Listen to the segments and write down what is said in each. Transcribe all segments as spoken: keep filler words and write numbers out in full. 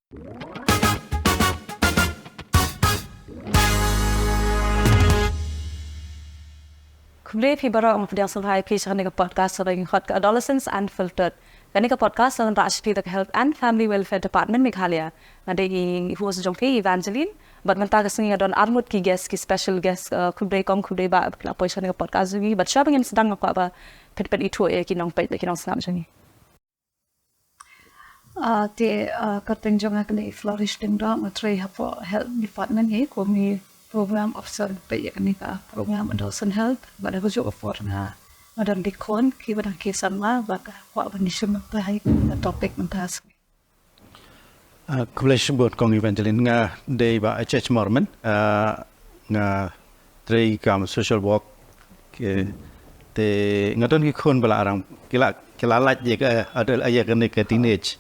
Khublei phi baroh, nga pdiang sngewbha ïa phi sha kane ka podcast kaba ngi khot ka Adolescents Unfiltered. Kane ka podcast la wanrah sha phi da ka Health and Family Welfare Department Meghalaya. Nga dei i host jong phi Evangeline. Bad mynta ka sngi nga don arngut ki guest, ki special guest, uh, khublei kong khublei bah ba phi la poi sha kane ka podcast jong ngi. Bad shuwa ba ngin sdang nga kwah ba phin pynithuh ïa ki nongpeit bad ki nongsngap jong ngi. Ah, te, ah, kyrteng jong nga kane Flourish Lyngdoh, nga trei hapoh Health Department hi kum i Program Officer, peit ïa kane ka program Adolescent Health. Bad ha kajuh ka por nga, nga don ki khun kiba dang khie samla, bad nga kwah ban ïashim bynta ha kane ka topic mynta ka sngi. Ah, khublei shibun kong Evangeline, nga dei bah H H Mormon. Ah, nga trei kam social work. Ke, te nga don ki khun ba la arang, ki la, ki la lait ïa ka, ada ïa kane ka teenage.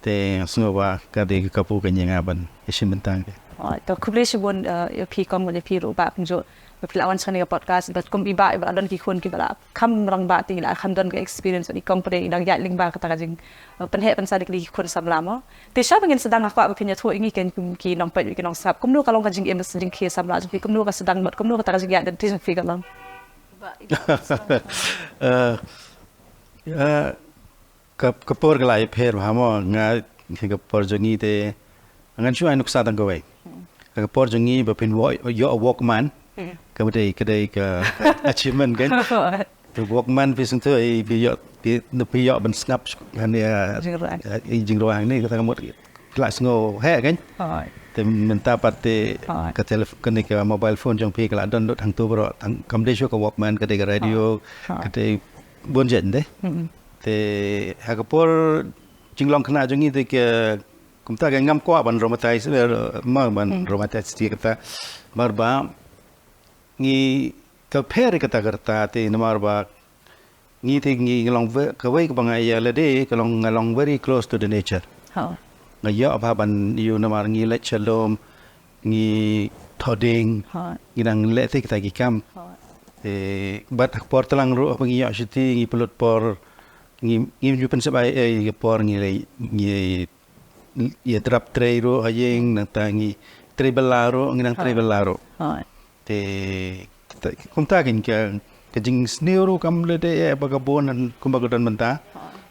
Te nga sngew ba ka dei ka kapu ka ïing nga ban ïashim bynta ke. Oh, to khublei shibun, eh, ïa phi kong, ïa phi ruh bah kumjuh. Ba phi la wan sha kane ka podcast, bad kum i bah, i bah la don ki khun kiba la kham rangbah, te la kham don ka experience, i kong pat i dang ïaid lyngba kata ka jing, eh, pynheh pynsan ïa ki khun samla mo. Te shuwa ba ngin sdang nga kwah ba phin ïathuh ïa ngi ken ki nongpeit ki nongsngap kumno ka long ka jingim jingkhie samla jong phi, kumno ka sdang bad kumno kata ka jingïaid lynti jong phi ka long. Eh, eh, ka, ka por ka la ïapher bha mo, nga, ka por jong ngi te ngan shu ai nuksa tang kawei. Ka por jong ngi ba phin ïoh, ïoh Walkman. Ka dei, ka dei ka achievement kan. Te Walkman phi sngewthuh, eh, phi ïoh, phi, phi ïoh ban sngap, kan, eh, jingrwai, eh, jingrwai ne kata ka mut phi la sngew heh kan. Te mynta pat te ka telef-, kane ka mobile phone jong phi ka la don lut hangto baroh, tang kam dei shuh ka Walkman, ka dei ka radio, ka dei bun jait de. Te ha ka por jinglong khynnah jong ngi te ka, kumta ka ngam kwah ban romanticize, eh, ma ban romanticize kata. Mar ba ngi ka pher kata ka rta te namar ba ngi te ngi long ve-, kawei kaba nga ïa lade ka long, nga long very close to the nature. Nga ïoh bha ban ïoh namar ngi leit sha lum, ngi thoh dieng, ngi dang leh te kita ki kam. Te bad ha ka por tlang ruh haba ngi ïoh shuti ngi pynlut por, ngi, ngi ju pynsep ai, eh, ka por ngi leit, ngi ïa drap trei ruh ha ïing, nangta ngi trei bylla ruh, ngi nang trei bylla ruh. Te, te kumta kin ka, ka jingsniew ruh kam lade eh ba ka bun kumba ka don mynta.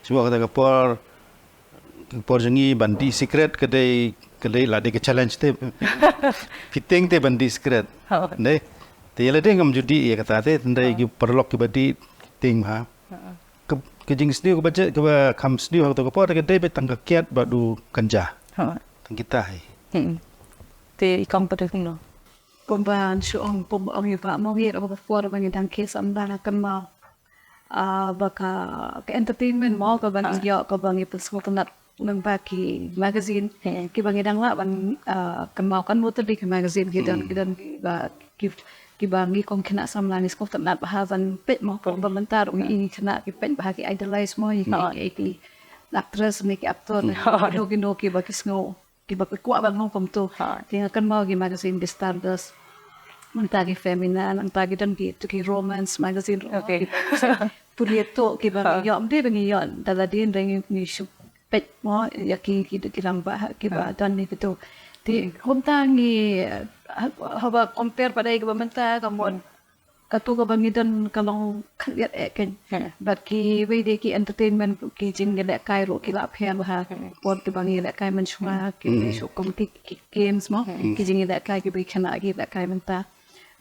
Shuwa kata ka por, ka por jong ngi ban dih sikret ka dei, ka dei la dei ka challenge te. Phi tieng te ban dih sikret. Dei. Te ïa lade ngam ju dih ïa kata te, hynrei ki paralok kiba dih tieng bha. Ka, ka jingsniew kaba jait, kaba kham sniew ha kato ka por ka dei beit tang ka kiad bad u kynja. Tang kita hi. Te i kong pat kumno? Kumba shu ong, kumba ong i bah mo, ïa kaba ka por ba ngi dang khie samla nga kynmaw, ah, ba ka, ka entertainment mo kaba ngi ïoh, kaba ngi pynsngewtynnat lyngba ki magazine kiba ngi dang lah ban, ah, kynmaw, kan mut dei ki magazine ki don, ki don kiba ki, kiba ngi kum khynnah samla ngi sngewtynnat bha ban peit mo, kumba mynta ruh ngi i khynnah ki peit bha, ki idolize mo ïa ki, ïa ki actress ne ki actor ne kino kino kiba ki sngew, kiba ki kwah ban long kumto. Te nga kynmaw ki magazine ki Stardust, nangta ki Femina, nangta ki don ki, to ki romance magazine ruh, kiba pule to kiba ngi ïoh, ym dei ba ngi ïoh da lade, hynrei ngi, ngi shu peit mo ïa ki, ki, ki rangbah kiba don ne kito. Te kumta ngi, ha, haba compare pat ïa kaba mynta ka mut kato kaba ngi don ka long khyndiat eh kan. Bad kiwei de ki entertainment, ki jingïalehkai ruh ki la pher bha. Por kiba ngi ïalehkai mynshuwa ki shu kum ki, ki games mo, ki jingïalehkai kiba ki khynnah ki ïalehkai mynta.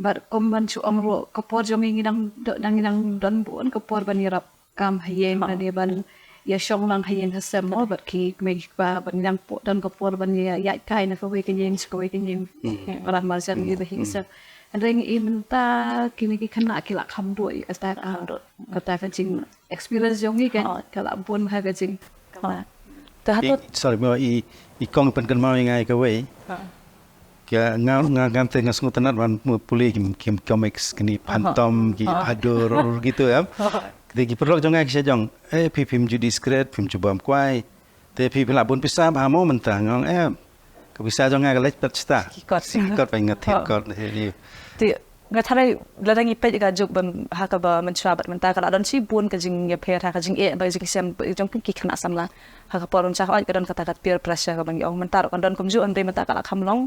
Bad kum ban shu ong ruh ka por jong ngi ngi dang, dang, ngi dang don bun ka por ban ïarap kam ha ïing, lane ban ïa shong lang ha ïing ha sem mo, bad ki kmie ki kpa, ban ïa don ka por ban ïa ïaid kai na kawei ka ïing sha kawei ka ïing, para marjan kiba hi sem. Hynrei ngi i mynta kine ki khynnah ki la kham duh ïa kata ka, kata ka jing experience jong ngi kan, ka la bun ha ka jing. Te hato, sorry mo, i, i kong pynkynmaw ïa nga ïa kawei. Ka nga, nga, nga te nga sngewtynnat ban pule ki, ki comics, kine Phantom, ki Hadur, gitu em. Te ki paralok jong nga ki sa jong, eh, phi phim ju dih sikret, phim ju bam kwai. Te phi, phi lah bun pisa bha mo mynta, nga ong, eh, ka pisa jong nga ka leit pat shata. Ki kot. Ki kot, phi nga thied kot. Te nga tharai lada ngi peit ka juk ba ha kaba mynshuwa bad mynta ka la don shibun ka jingïapher ha ka jingeh bad jingshem jong ki khynnah samla. Ha ka por mynshwa ka don kata ka peer pressure kaba ngi ong mynta ruh ka don kumjuh, hynrei mynta ka la kham long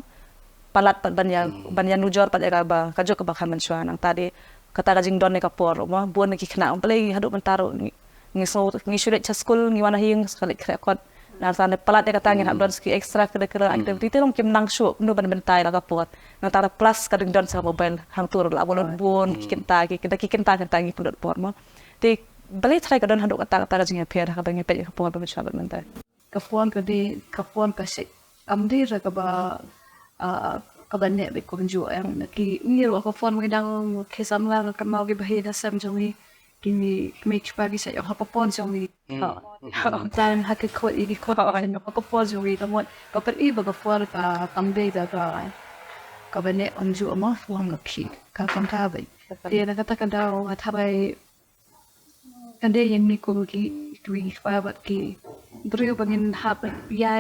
palat pat ban ïa ban ïa nujor pat ïa kaba ka juk kaba kham mynshuwa. Nangta dei kata ka jingdon ïa ka por ruh mo bun ki khynnah balei haduh mynta ruh ngi sngew ngi shu leit sha skul ngi wan ha ïing sa leit khreh kot. Nangta ne palat ïa kata ngin hap don sa ki extra curricular activity te long kim nang shuh kumno ban bynta ïa la ka por. Nangta plus ka dang don sa mobile hangto ruh la bun bun ki kynta ki kynta ki kynta kynta ngi pynlut por mo. Te balei tharai ka don haduh kata kata ka jingïapher ha kaba ngi peit ïa ka por ba mynshwa bad mynta. Ka por ka dei ka por ka shait. Kam dei ra kaba ah, kaba neh beit kumjuh em ki ngi ruh ka por ngi dang ki samla ka kynmaw ki bahaïing hasem jong ngi. Ki mei ki pa ki sa ïoh ha ka por jong ngi. Tang ha ki khot i ki khot ha ka por jong ngi ka mut ka pyn-i ba ka por ka kam dei da ka kaba neh kumjuh mo, por ka khih ka kam ka beit. Te na kata ka daw nga tharai ka dei ïa ngi kum ki ki pa bad ki briew ba ngin hap ïa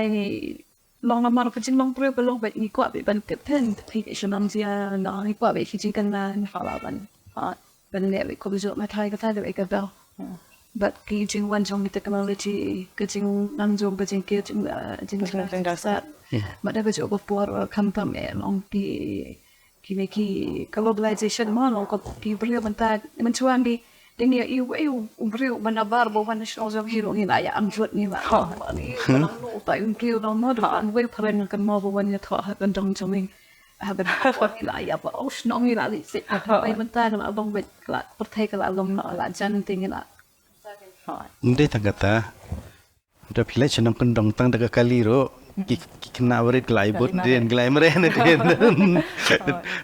long namar ka jinglong briew ka long bad ngi kwah bad ban tip ten te ki shu nang jia na ngi kwah bad ki jingkynmaw ngi kwah ban ha ban leh bad kumjuh ma thai ka thai bad ka dang bad ki jingwan jong ki technology ka jingnang jong ka jingkiew jing jing jing jing sat ma da ka juh ka por kham tam eh long ki Kine ki globalization mo long ko ki briew mynta mynta ngi ding ïa i wei u briew mynta bar bo wan shnong jong hi ruh ngi la ïa am jot ngi la. Ngi la no ta u briew no mo da an wei pren kan mo bo wan ïa thoh ha kan dong jong ngi. Ha kan ngi la ïa ba u shnong ngi la li sik. Wei mynta ngi la long wei la pyrthei ka la long la jan ting ngi la. Ngi dei tang kata. Da phi leit sha nongkyndong tang da ka kali ruh ki ki khynnah barit ki la ai bud dien ki la ai mreh na dien.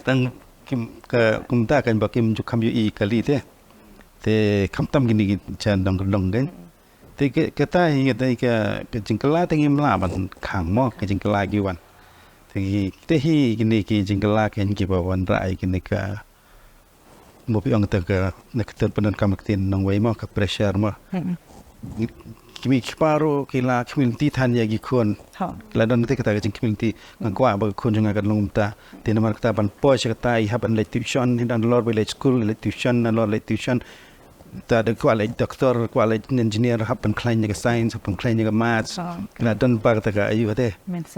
Tang kim ka kumta kan ba kim ju kham ïohi kali te. Te khamtam kine ki sha nongkyndong kan. Te ka kata hi kata hi ka ka jingkylla te ngim lah ban khang mo ka jingkylla ki wan. Te ki te hi kine ki jingkylla kan ki ba wanrah ïa kine ka Mo phi ong kata ka na ka ter pyndonkam ka ktien nongwei mo ka pressure mo. Ki mei ki pa ruh ki la community than ïa ki khun. Ki la don te kata ka jing community. Nga kwah ba ka khun jong nga kan long kumta. Te namar kata ban poi sha kata i hap ban leit tuition, i don lor ba leit school, leit tuition, na lor leit tuition. Ta da kwah leit doctor, kwah leit engineer, hap ban khlaiñ ïa ka science, hap ban khlaiñ ïa ka maths. Ki la don ba kata ka aïu te.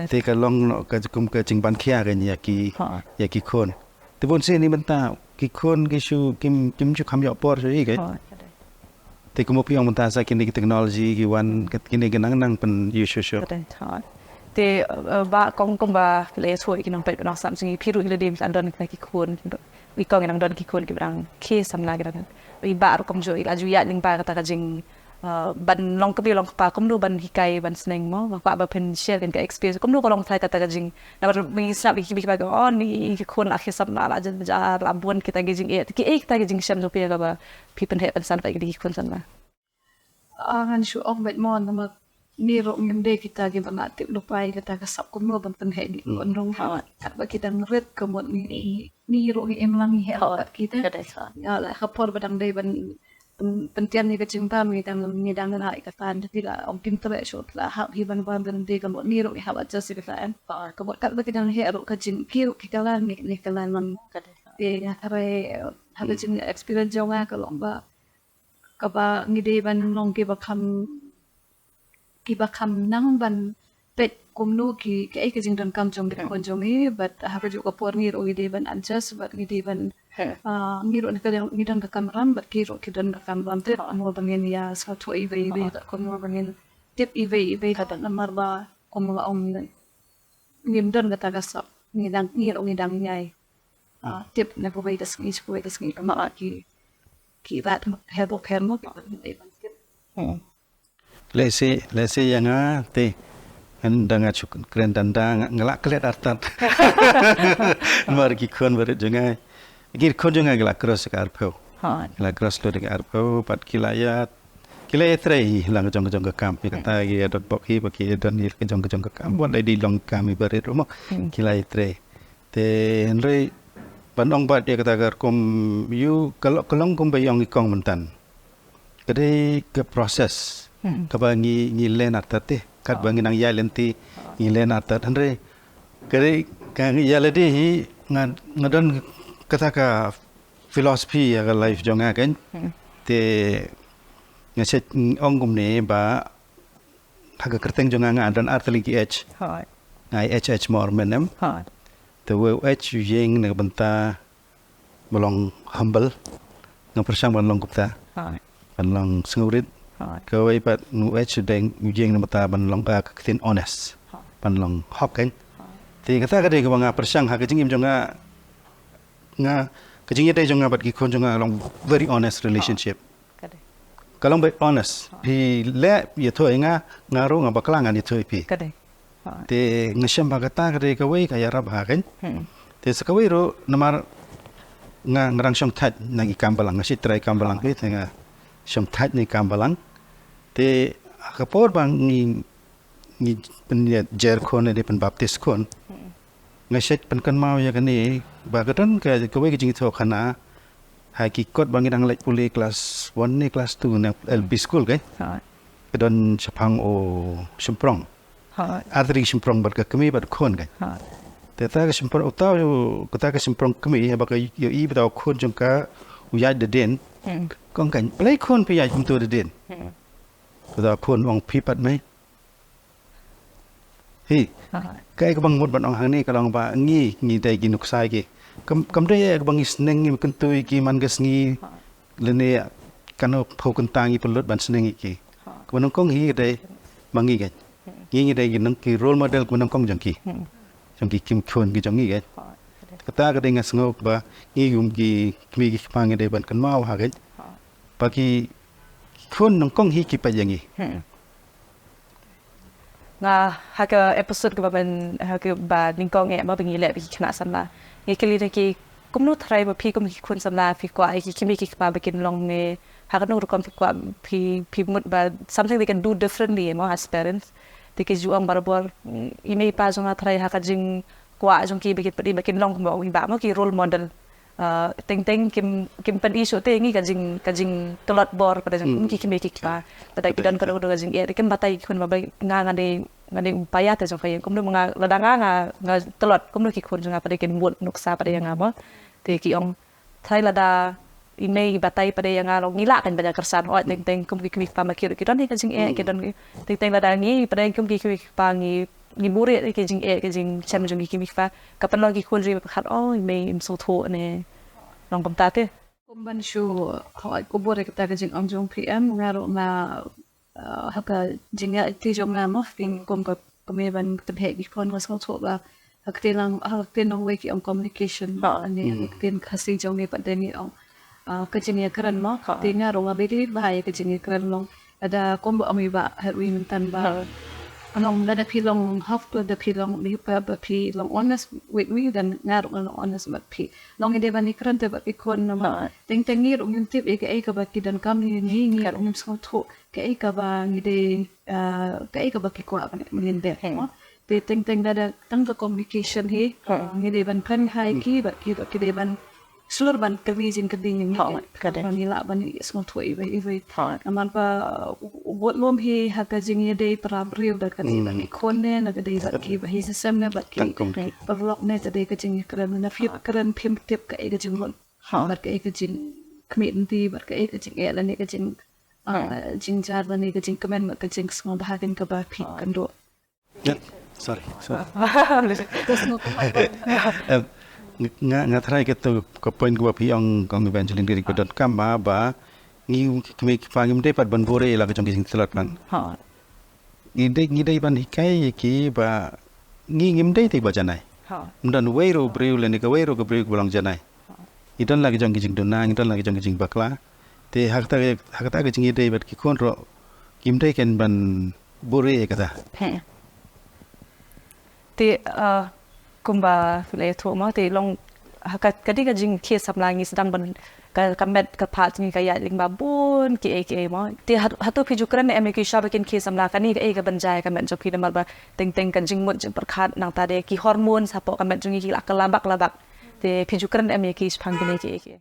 Te ka long noh ka kum ka jingban khia ka ïa ki ïa ki khun. Te bun sien ni mynta ki khun ki shu kim kim shu kham ïoh por shu i ke. Te kumba phi ong mynta sa kine ki technology ki wan kine ki nang nang pyn ïoh shu shu. Te ba kong kumba ki la ïathuh ki nongpeit ba nongsan jong ngi phi ruh ki la dei ban don ki khun. I kong i nang don ki khun ki ba dang ki samla ki dang. I ba ruh kumjuh i la ju ïaid lyngba kata ka jing Uh, ban long kmie long kpa kumno ban hikai ban sneng mo nga kwah ba phin share kan ka experience kumno ka long thai kata ka jing na ba mi snap ki bi ba ko on ni ki khun la ki sap la la jan jar la bun kita ki jing eh ki eh kita ki jing shem jong phi ka ba phi pynheh pynsan pa ki khun san la. Ah, ngan shu ong bet mo na ma ni ruh ngim dei kita ki ba la tip lupai kata ka sap kumno ban pynheh ni kon dong ha kat ba ki dang rit ka mut ni ni ruh ngi em lang ngi heh kat kita. Ya la ka por ba dang dei ban pyntian ïa ka jingpang ngi dang ngi dang ngi la ïa ka tan te la ong kim treh shuh la hap hi ban ban ban dei ka mut ngi ruh ngi hap adjust ïa ka tan ka mut kat ba ki dang heh ruh ka jing ki ruh ki ka lan ngi ngi ka lan man te nga tharai ha ka jing experience jong nga ka long ba kaba ngi dei ban long kiba kham kiba kham nang ban peit kumno ki kaei ka jingdonkam jong ki khun jong ngi bad ha kajuh ka por ngi ruh ngi dei ban adjust bad ngi dei ban ah, ngi ruh ngi don ka kamram bad ki ruh ki don ka kamram te ruh kumno ba ngin ïa sngewthuh iwei iwei bad kumno ba ngin tip iwei iwei bad namar ba kumno ba ong ngim don kata ka sap ngi dang ngi ruh ngi dang ïai ah, tip na kawei ka sngi sha kawei ka sngi namar ki ki rat her bok her mo ki dei ban tip. Lehse lehse ïa nga te ngan da nga shu kren tang da nga la klet artat. Namar ki khun barit jong nga ki khun jong nga ki la cross ka arphew. Ki la cross lut ka arphew pat ki la ïa ki la ïa trei hi lang jong jong ka kam ïa kata ki ïa dot bok hi ba ki ïa don hi ka jong ka jong ka kam wat la dei long kam hi barit ruh mo ki la ïa trei. Te hynrei ban ong bad ïa kata ka rukom ïa ka long kumba ïong i kong mynta. Ka dei ka process kaba ngi ngi len artat te katba ngi nang ïaid lynti ngi len artat hynrei ka dei ka ngi ïa lade hi nga nga don kata ka philosophy ïa ka life jong nga kan. Te nga shet ong kumne ba ha ka kyrteng jong nga nga don artylli ki H. Nga H H Mawrymen em. Te wei H u ïeng na ka bynta ba long humble. Nga pyrshang ban long kumta. Ban long sngewrit. Kawei pat u H u dei u ïeng na ka bynta ban long ka ktien honest. Ban long hok kan. Te kata ka dei kaba nga pyrshang ha ka jingim jong nga. Nga ka jingïadei jong nga bad ki khun jong nga long very honest relationship. Ka long very honest. Phi leh ïathuh ïa nga, nga ruh nga bakla ngan ïathuh ïa phi. Te nga shem ba kata ka dei kawei ka ïarap ha kan. Te sa kawei ruh namar nga ngrang shong thait na ki kam balang, nga shi trai kam balang phi te nga shong thait na ki kam balang. Te ha ka por ba ngi ngi pynïajer khun ne pynbaptis khun. Nga shet pynkynmaw ïa kane ba ka don ka kawei ka jingïathuhkhana ha ki kot ba ngi dang leit pule class one ne class two na L P school kai. Ka don shaphang u shymprong. Artylli ki shymprong bad ka kmie bad khun kai. Te ta ka shymprong uta u kata ka shymprong kmie haba ka ïohi ba ta u khun jong ka u ïaid da dien. Kong kan, balei khun phi ïaid kumta da dien? Kata khun ong phi pat mei. Hi. Kaei kaba nga mut ban ong hangne ka long ba ngi ngi dei ki nuksa ki. Kam kam dei kaba ngi sneng ngi kyntu ïa ki man ka sngi. Lane kano phew kynta ngi pynlut ban sneng ïa ki. Kaba nyngkong hi ka dei ma ngi kan. Ngi ngi dei ki nong ki role model kaba nyngkong jong ki. Jong ki kim khun ki jong ngi kan. Kata ka dei nga sngew ba ngi kum ki kmie ki kpa ngi dei ban kynmaw ha kan. Ba ki khun nyngkong hi ki peit ïa ngi. Nga ha ka episode kaba ban ha kaba nyngkong eh ba ngi leh ba ki khynnah samla. Ngi kylli da ki kumno trai ba phi kum ki khun samla phi kwah ïa ki kmie ki kpa ba kin long ne ha kano rukom phi kwah phi phi mut ba something they can do differently mo as parents. Te ki ju ong barabor i mei i pa jong nga trai ha ka jingkwah jong ki ba kin peit ba kin long kumba i bah mo ki role model. Teng teng kim kim pyn-i shuh te ngi ka jing ka jingtlot bor pat da jong kum ki kmie ki kpa. Pat da ki don ka dong ka jingeh te kim batai ki khun ba nga nga dei nga dei u paia te jong ka ïing kumno nga lada nga nga nga tlot kumno ki khun jong nga pat da kin mut nuksa pat da ïa nga mo. Te ki ong trai lada i mei i batai pat da ïa nga long ngi lah kan ba ïa kyrshan oi teng teng kum ki kmie ki kpa ma ki ruh ki don hi ka jingeh ki don teng teng lada ngi pat da kum ki kmie ki kpa ngi ngi buhrieh ïa ki jingeh ki jingchem jong ki kmie ki kpa. Ka pynlong ki khun jong ngi ba pyrkhat o i mei im sngewthuh ne long kumta te. Kum ban shu hoi ku buhrieh kata ka jingong jong phi em nga ruh nga ha ka jingïaid lynti jong nga mo phi kum ka kmie ban pynheh ki khun nga sngewthuh ba ha ka ktien lang ha ka ktien nongwei ki ong communication ne ha ka ktien Khasi jong ngi pat de ngi ong ka jingïakren mo. Te nga ruh nga believe ba ha ïa ka jingïakren long. Lada kumba ong i bah Herwin mynta ba long lada phi long hok lada phi long mih ba phi long honest with me then nga ruh nga long honest bad phi. Long i dei ban ïakren te bad ki khun namar teng teng ngi ruh ngim tip ïa kaei kaba ki donkam ne ngi ngi ruh ngim sngewthuh kaei kaba ngi dei kaei kaba ki kwah ban ngin dei. Te teng teng lada tang ka communication hi ngi dei ban kren ha ïa ki bad ki bad ki dei ban shlur ban kylli jingkylli ngi ngi lah ban sngewthuh iwei iwei. Namar ba u bud lum hi ha ka jingïadei para briew da ka dei bad ki khun ne na ka dei bad ki ba hi shisha ne bad ki paralok ne ka dei ka jingïakren na phi kren phim tip kaei ka jingmut bad kaei ka jingkhmih lynti bad kaei ka jingeh lane ka jing jingjar lane ka jingkmen bad ka jingsngewbha kin kaba phi kynduh. Sorry. Nga nga try ka tu ka point kaba phi ong kong Evangeline diri ko dot com ba ba ngi kmie ki kpa ngim dei pat ban buhrieh la ka jong ki jingtlot man. Ngi dei ngi dei ban hikai ïa ki ba ngi ngim dei te ba janai. Ym don wei ruh briew lane kawei ruh ka briew kaba long janai. Ngi don la ka jong ki jingduna ngi don la ka jong ki jingbakla. Te ha kata ha kata ka jingïadei bad ki khun ruh kim dei ken ban buhrieh ïa kata. Te kumba phi la ïathuh mo te long ha ka ka dei ka jingkhie samla ngi sdang ban ka ka met ka phad ngi ka ïaid lyngba bun kiei kiei mo. Te hato phi ju kren em ïa ki shuwa ba kin khie samla kane kaei ka ban jia ïa ka met jong phi namar ba teng teng ka jingmut jingpyrkhat nangta de ki hormones hapoh ka met jong ngi ki la kylla bak la bak. Te phi ju kren em ïa ki shaphang kine kiei kiei.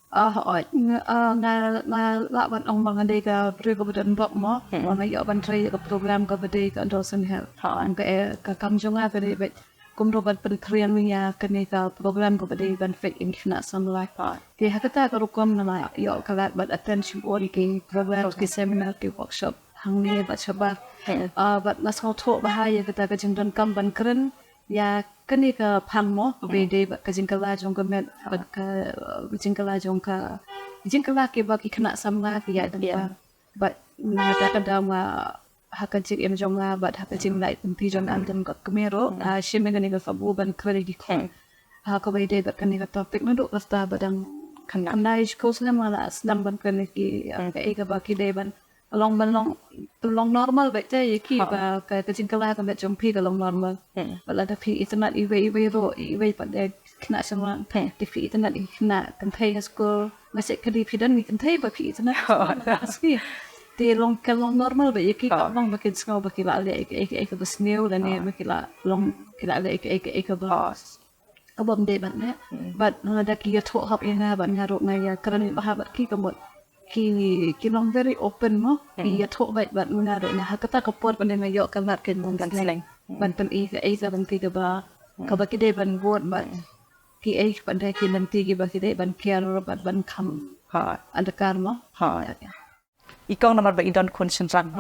Ah, hooid. Nga, ah, nga, nga lah ban ong ba nga dei ka briew kaba don bok mo. Ba nga ïoh ban trei ïa ka program kaba dei ka Adolescent Health. Ka, eh, ka kam jong nga ka dei bad, kumno ban pynkhreh ïa kane ka program kaba dei ban peit ïa ki khynnah samla. Te ha kata ka rukom nga la ïoh ka lad ban attend shibun ki program, ki seminar, ki workshop hangne bad shabar. Ah, bad nga sngewthuh ba ha ïa kata ka jingdonkam ban kren ïa kane ka phang mo, kaba dei bad ka jingkylla jong ka met, bad ka, uh, jingkylla jong ka, jingkylla kiba ki khynnah samla ki ïa dang ba. Bad na kata ka daw nga ha ka jingim jong nga bad ha ka jinglait lynti jong nga lem bad kmie ruh, ah, shim ïa kane ka kabu ban kren ïa ki khun ha kaba ïadei bad kane ka topic naduh kata ba dang khynnah. Khynnah, shu snem nga la sdang ban kren ïa ki, ah, kaei kaba ki dei ban long, ban long, long normal beit te ïa ki ba ka, ka jingkylla ka met jong phi ka long normal. Bad lada phi itynnad iwei iwei ruh, iwei pat de khynnah samla, te phi itynnad ïa ki khynnah kynthei ha skul, nga shu kylli phi don ki kynthei ba phi itynnad. Te long, ka long normal beit ïa ki, ka long ba kin sngew ba ki la leh ïa kaei kaei kaba sniew lane ba ki la long, ki la leh ïa kaei kaei kaba ka bym dei ban leh. Bad lada ki ïathuh hok ïa nga bad nga ruh nga ïakren bha bad ki, ka mut ki, ki long very open mo. Ki ïathuh beit bad nga ruh nga ha kata ka por pat nga ïoh ka lad ka jingïaid lynti ban pyni kaei ka lynti kaba, kaba ki dei ban bud bad kiei pat de ki lynti kiba ki dei ban care bad ban kham adkar mo. I kong namar ba i don khun shynrang.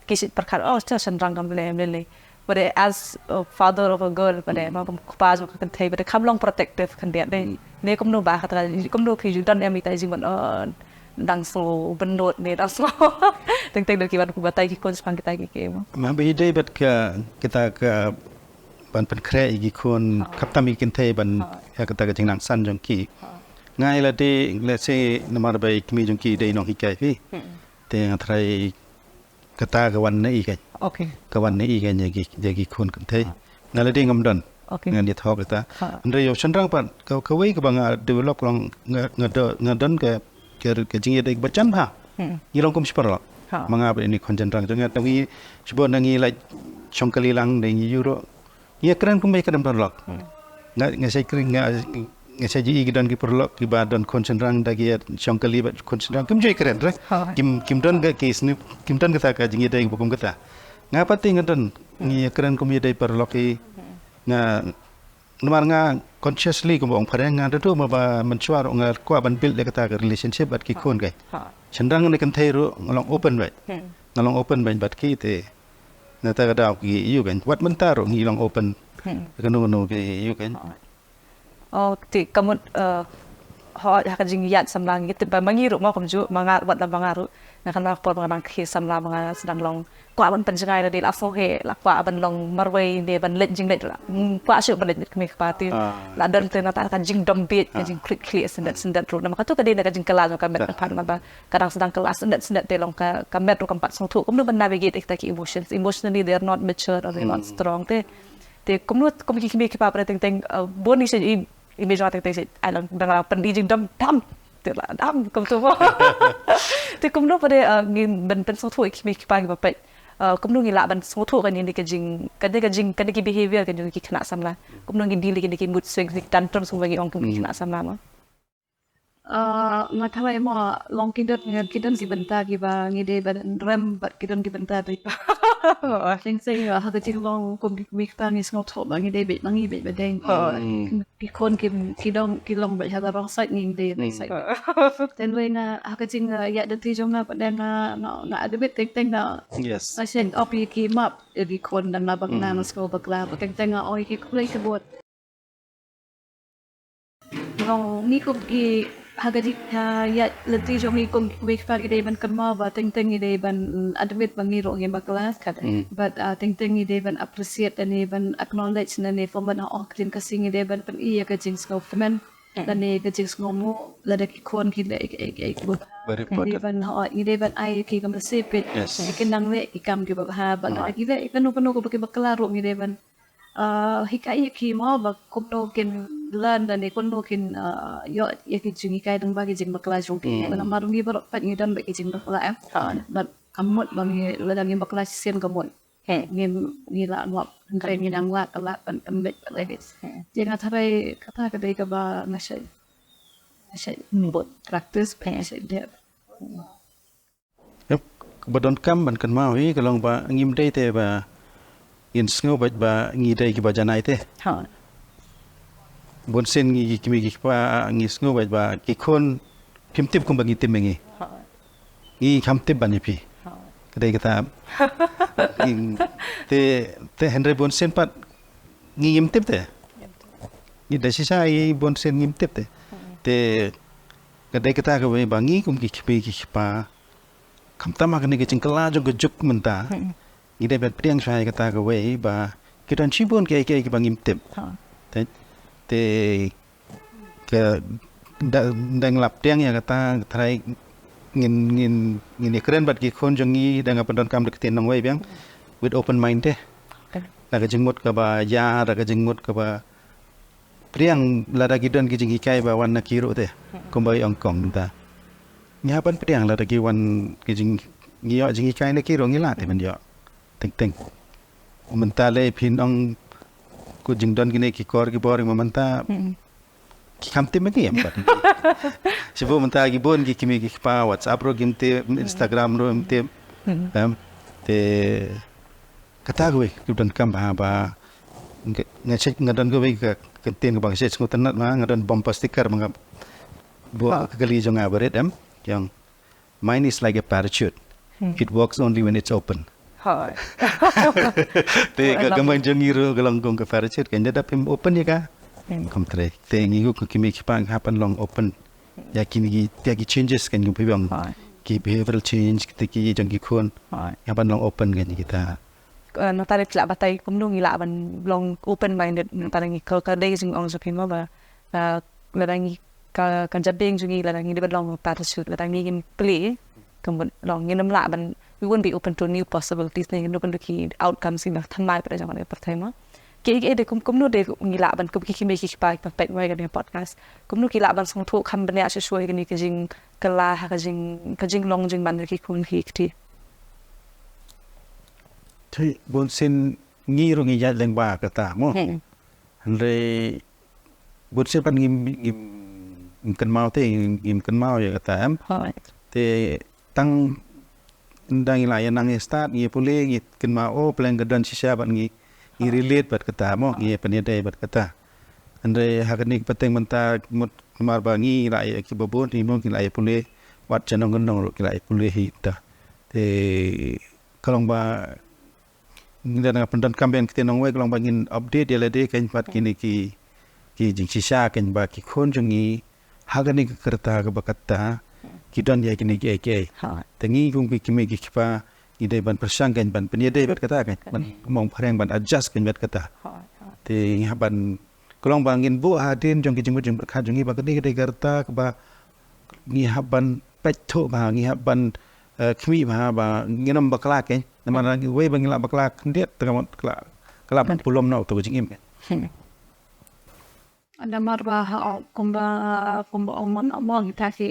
Ki shu pyrkhat, oh, ïa shynrang kam leh, leh, leh. But as a father of a girl, but, eh, ma kum kpa jong ka kynthei, but kham long protective khyndiat de. Ne kumno ba kata, kumno phi ju don em ita jingwan, oh, dang sngew bynnud ne dang sngew. Teng teng don ki wan kum batai ki khun shaphang kita ki, ki mo. Ma ba i dei bad ka, kita ka ban pynkhreh ïa ki khun, khamtam ïa ki kynthei ban ïa kata ka jingnang san jong ki. Nga ïa lade, let's say, namar ba i kmie jong ki dei nonghikai phi. Te nga tharai kata ka wan na i kein. Ka wan na i kein ïa ki, ïa ki khun kynthei. Nga lade ngam don. Ngan ïathuh kata. Hynrei ïa u shynrang pat, ka, kawei kaba nga develop long nga, nga do-, nga don ka, ka, ka jingïadei ba jan bha. Ngi long kum shi paralok. Ma nga bad ine i khun shynrang jong nga, tang ngi shibun ngi la shong kali lang, ngi ïuh ruh. Ngi ïakren kumba ïakren paralok. Nga, nga sa kren, nga, nga sa ju i ki don ki paralok kiba don khun shynrang da ki ïa shong kali bad khun shynrang. Kim ju ïakren re. Kim, kim don ka ki sniff, kim don kata ka jingïadei ba kum kata. Nga pat te nga don, ngi ïakren kumba ïadei paralok hi. Nga, namar nga consciously kumba ong phareng nga, da tu ma ba mynshuwa ruh nga kwah ban build ïa kata ka relationship bad ki khun kai. Shynrang ne kynthei ruh nga long open beit. Nga long open beit bad ki te. Na kata ka daw ki ïoh kan. Wat mynta ruh ngi long open. Kano kano ki ïoh kan. Oh, te ka mut, eh, hooid, ha ka jingïaid samla ngi tip ba ma ngi ruh mo kumjuh, ma nga wat la ma nga ruh. Nga kynmaw ka por ba nga dang khie samla ba nga sdang long kwah ban pynjngai lade, la sngewheh, la kwah ban long marwei ne ban leit jingleit, la, mm, kwah shuh ban leit bad kmie kpa te. La don te na kata ka jingdom bieit, ka jingkhlieh khlieh syndet syndet ruh. Namar kato ka dei na ka jingkylla jong ka met, ka dang sdang kylla syndet syndet te long ka, ka met ruh kam pat sngewthuh kumno ban navigate ïa kita ki emotions. Emotionally they are not mature or they are not strong te. Te kumno, kum ki kmie ki kpa pat teng teng, eh, bun ngi shu i, i mei jong nga teng teng shu, ai lang dang la pyni jingdom dom. Te la dom kumto mo. Te kumno pat de, eh, ngin ban pynsngewthuh ïa ki kmie ki kpa kiba peit. Eh, kumno ngi lah ban sngewthuh kane ka jing, kane ka jing, kane ki behavior ka jong ki khynnah samla. Kumno ngin deal ïa kine ki mood swings, ki tantrums kumba ngi ong kum ki khynnah samla mo. Ah, nga tharai mo long ki don, ki don ki bynta kiba ngi dei ban rem bad ki don ki bynta dei. Teng teng ha ka jinglong kum ki kmie kpa ngi sngewthuh ba ngi dei beit ma ngi beit ba dei. Ki khun ki, ki dang, ki long beit ha ka wrong side, ngi dei right side. Te hynrei nga ha ka jing, ah, ïaid lynti jong nga pat de nga, nga, nga admit teng teng nga, nga send off ïa ki map ïa ki khun dang na bakla, na skul bakla, teng teng nga ong ïa ki khublei shibun. Long ngi kum ki, ha ka jing, ha ïaid lynti jong ngi kum ki kmie kpa ngi dei ban kynmaw ba teng teng ngi dei ban, mm, admit ba ngi ruh ngi bakla. But, ah, teng teng ngi dei ban appreciate lane ban acknowledge lane kumba nga ong ha ka jingkhasi ngi dei ban pyni ïa ka jingsngewkmen lane ka jingsngewmuh lada ki khun ki leh ïa ki, ïa ki, ïa ki ba, ngi dei ban, hooid, ngi dei ban ai ïa ki ka mynsiem peit ïa ki nang leh ki kam kiba bha, bad lada ki leh ïa kano kano kaba ki bakla ruh ngi dei ban ah, hikai ïa ki mo ba kumno kin learn lane kumno kin, ah, ïoh ïa ki jinghikai lyngba ki jingbakla jong ki. Namar ngi baroh pat ngi don bad ki jingbakla, eh. Bad ka mut ba ngi lada ngi bakla shisien ka mut ngi, ngi lah ngop, hynrei ngi dang lah, ka lah ban pynbeit pat lagi. Te nga tharai kata ka dei kaba nga shait, nga shait practice, nga shait dep. Yep, kaba donkam ban kynmaw hi ka long ba ngim dei te ba ngin sngew bad ba ngi dei kiba janai te. Ha. Bun sien ngi ki kmie ki kpa ngi sngew bad ba ki khun kim tip kumba ngi tip ma ngi. Ha. Ngi kham tip ban ïa phi. Ha. Ka dei kata. Ngi- te te hynrei bun sien pat ngi ngim tip te. Ngi da shisha ngi bun sien ngim tip te. Te ka dei kata kawei ba ngi kum ki kmie ki kpa khamtam ha kane ka jingkylla jong ka juk mynta. Ngi dei ban pdiang shuwa ïa kata kawei ba ki don shibun kiei kiei kiba ngim tip. Ha. Te, te ka da, dang lap pdiang ïa kata, trai ngin, ngin, ngin ïakren bad ki khun jong ngi dang ap pyndonkam da ka ktien nongwei biang with open mind te. Okay. Da ka jingmut kaba ïa, da ka jingmut kaba pdiang lada ki don ki jinghikai ba wan na ki ruh te. Kumba ong kong mynta. Ngi hap ban pdiang lada ki wan ki jing ngi ïoh jinghikai na ki ruh ngi lah te ban ïoh. Teng teng. Mynta lei phin ong ku jingdon kine ki kor ki bor ma mynta. Ki kham tip ma ki em pat. Shu mynta ki bun ki kmie ki kpa WhatsApp ruh kim tip, Instagram ruh kim tip. Em, te kata kawei ki donkam ba, ba nga, nga check nga don kawei ka, ka ktien kaba nga check sngewtynnat ma nga don bumper sticker ma nga buh ka kali jong nga barit em. Ki ong, mine is like a parachute. It works only when it's open. Hooid. Te ka, ka mang jong ngi ruh ka long kum ka parachute kan da dap em open ïa ka. Kam trei. Te ngi ruh ki kmie ki kpa ngi hap ban long open ïa kine ki, ïa ki changes kan kum phi ong. Hooid. Ki behavioral change kita ki jong ki khun. Hooid. Ngi hap ban long open kan kita. Eh, nangta lei phi lah batai kumno ngi lah ban long open minded nangta lei ngi ka, ka dei ka jingong jong phi mo ba, eh, lada ngi ka, ka jabieng jong ngi lada ngi dei ban long parachute lada ngi ngim plie ka mut long ngin ym lah ban, we won't be open to new possibilities ne ngin ym open to ki outcomes kiba thymmai pat jong ka pyrthei mo. Ki, ki dei kum, kumno dei ngi lah ban kum ki kmie ki kpa kiba peit mo ïa kane ka podcast kumno ki lah ban sngewthuh kham bniah shuh shuh ïa kane ka jingkylla ha ka jing, ka jinglong jingman ki khun ki kti. Te bun sien ngi ruh ngi ïaid lyngba kata mo. Hynrei bun sien pat ngim, ngim, ngim kynmaw te, ngim, ngim kynmaw ïa kata em. Hooid. Te tang ynda ngi la ïa nang ïa stad ngi pule ngi kynmaw oh pleng ka don shisha bad ngi, ngi relate bad kata mo, ngi pynïadei bad kata. Hynrei ha kane ka pateng mynta mut namar ba ngi la ïa kiba bun ngi mo ngi la ïa pule wat sha nong ka nong ruh ki la ïa pule hi ta. Te ka long ba ngi da nga pyndonkam biang ktien nongwei ka long ba ngin update ïa lade kan pat kine ki, ki jingshisha kan ba ki khun jong ngi ha kane ka rta kaba kata ki don ïa kine kiei kiei. Te ngi kum ki kmie ki kpa ngi dei ban pyrshang kan ban pynïadei bad kata kan ban mong phareng ban adjust kan bad kata. Te ngi hap ban ka long ba ngin buh hadien jong ki jingmut jingpyrkhat jong ngi ba kane ka dei ka rta kaba ngi hap ban peit thuh bha ngi hap ban, eh, khmih bha ba ngin ym bakla kein. Namar ngi wei ba ngi la bakla khyndiat te ka mut ka la, ka la ban pulom na uto ka jingim kein. Namar ba ha kumba, kumba ong mon ong kita ki,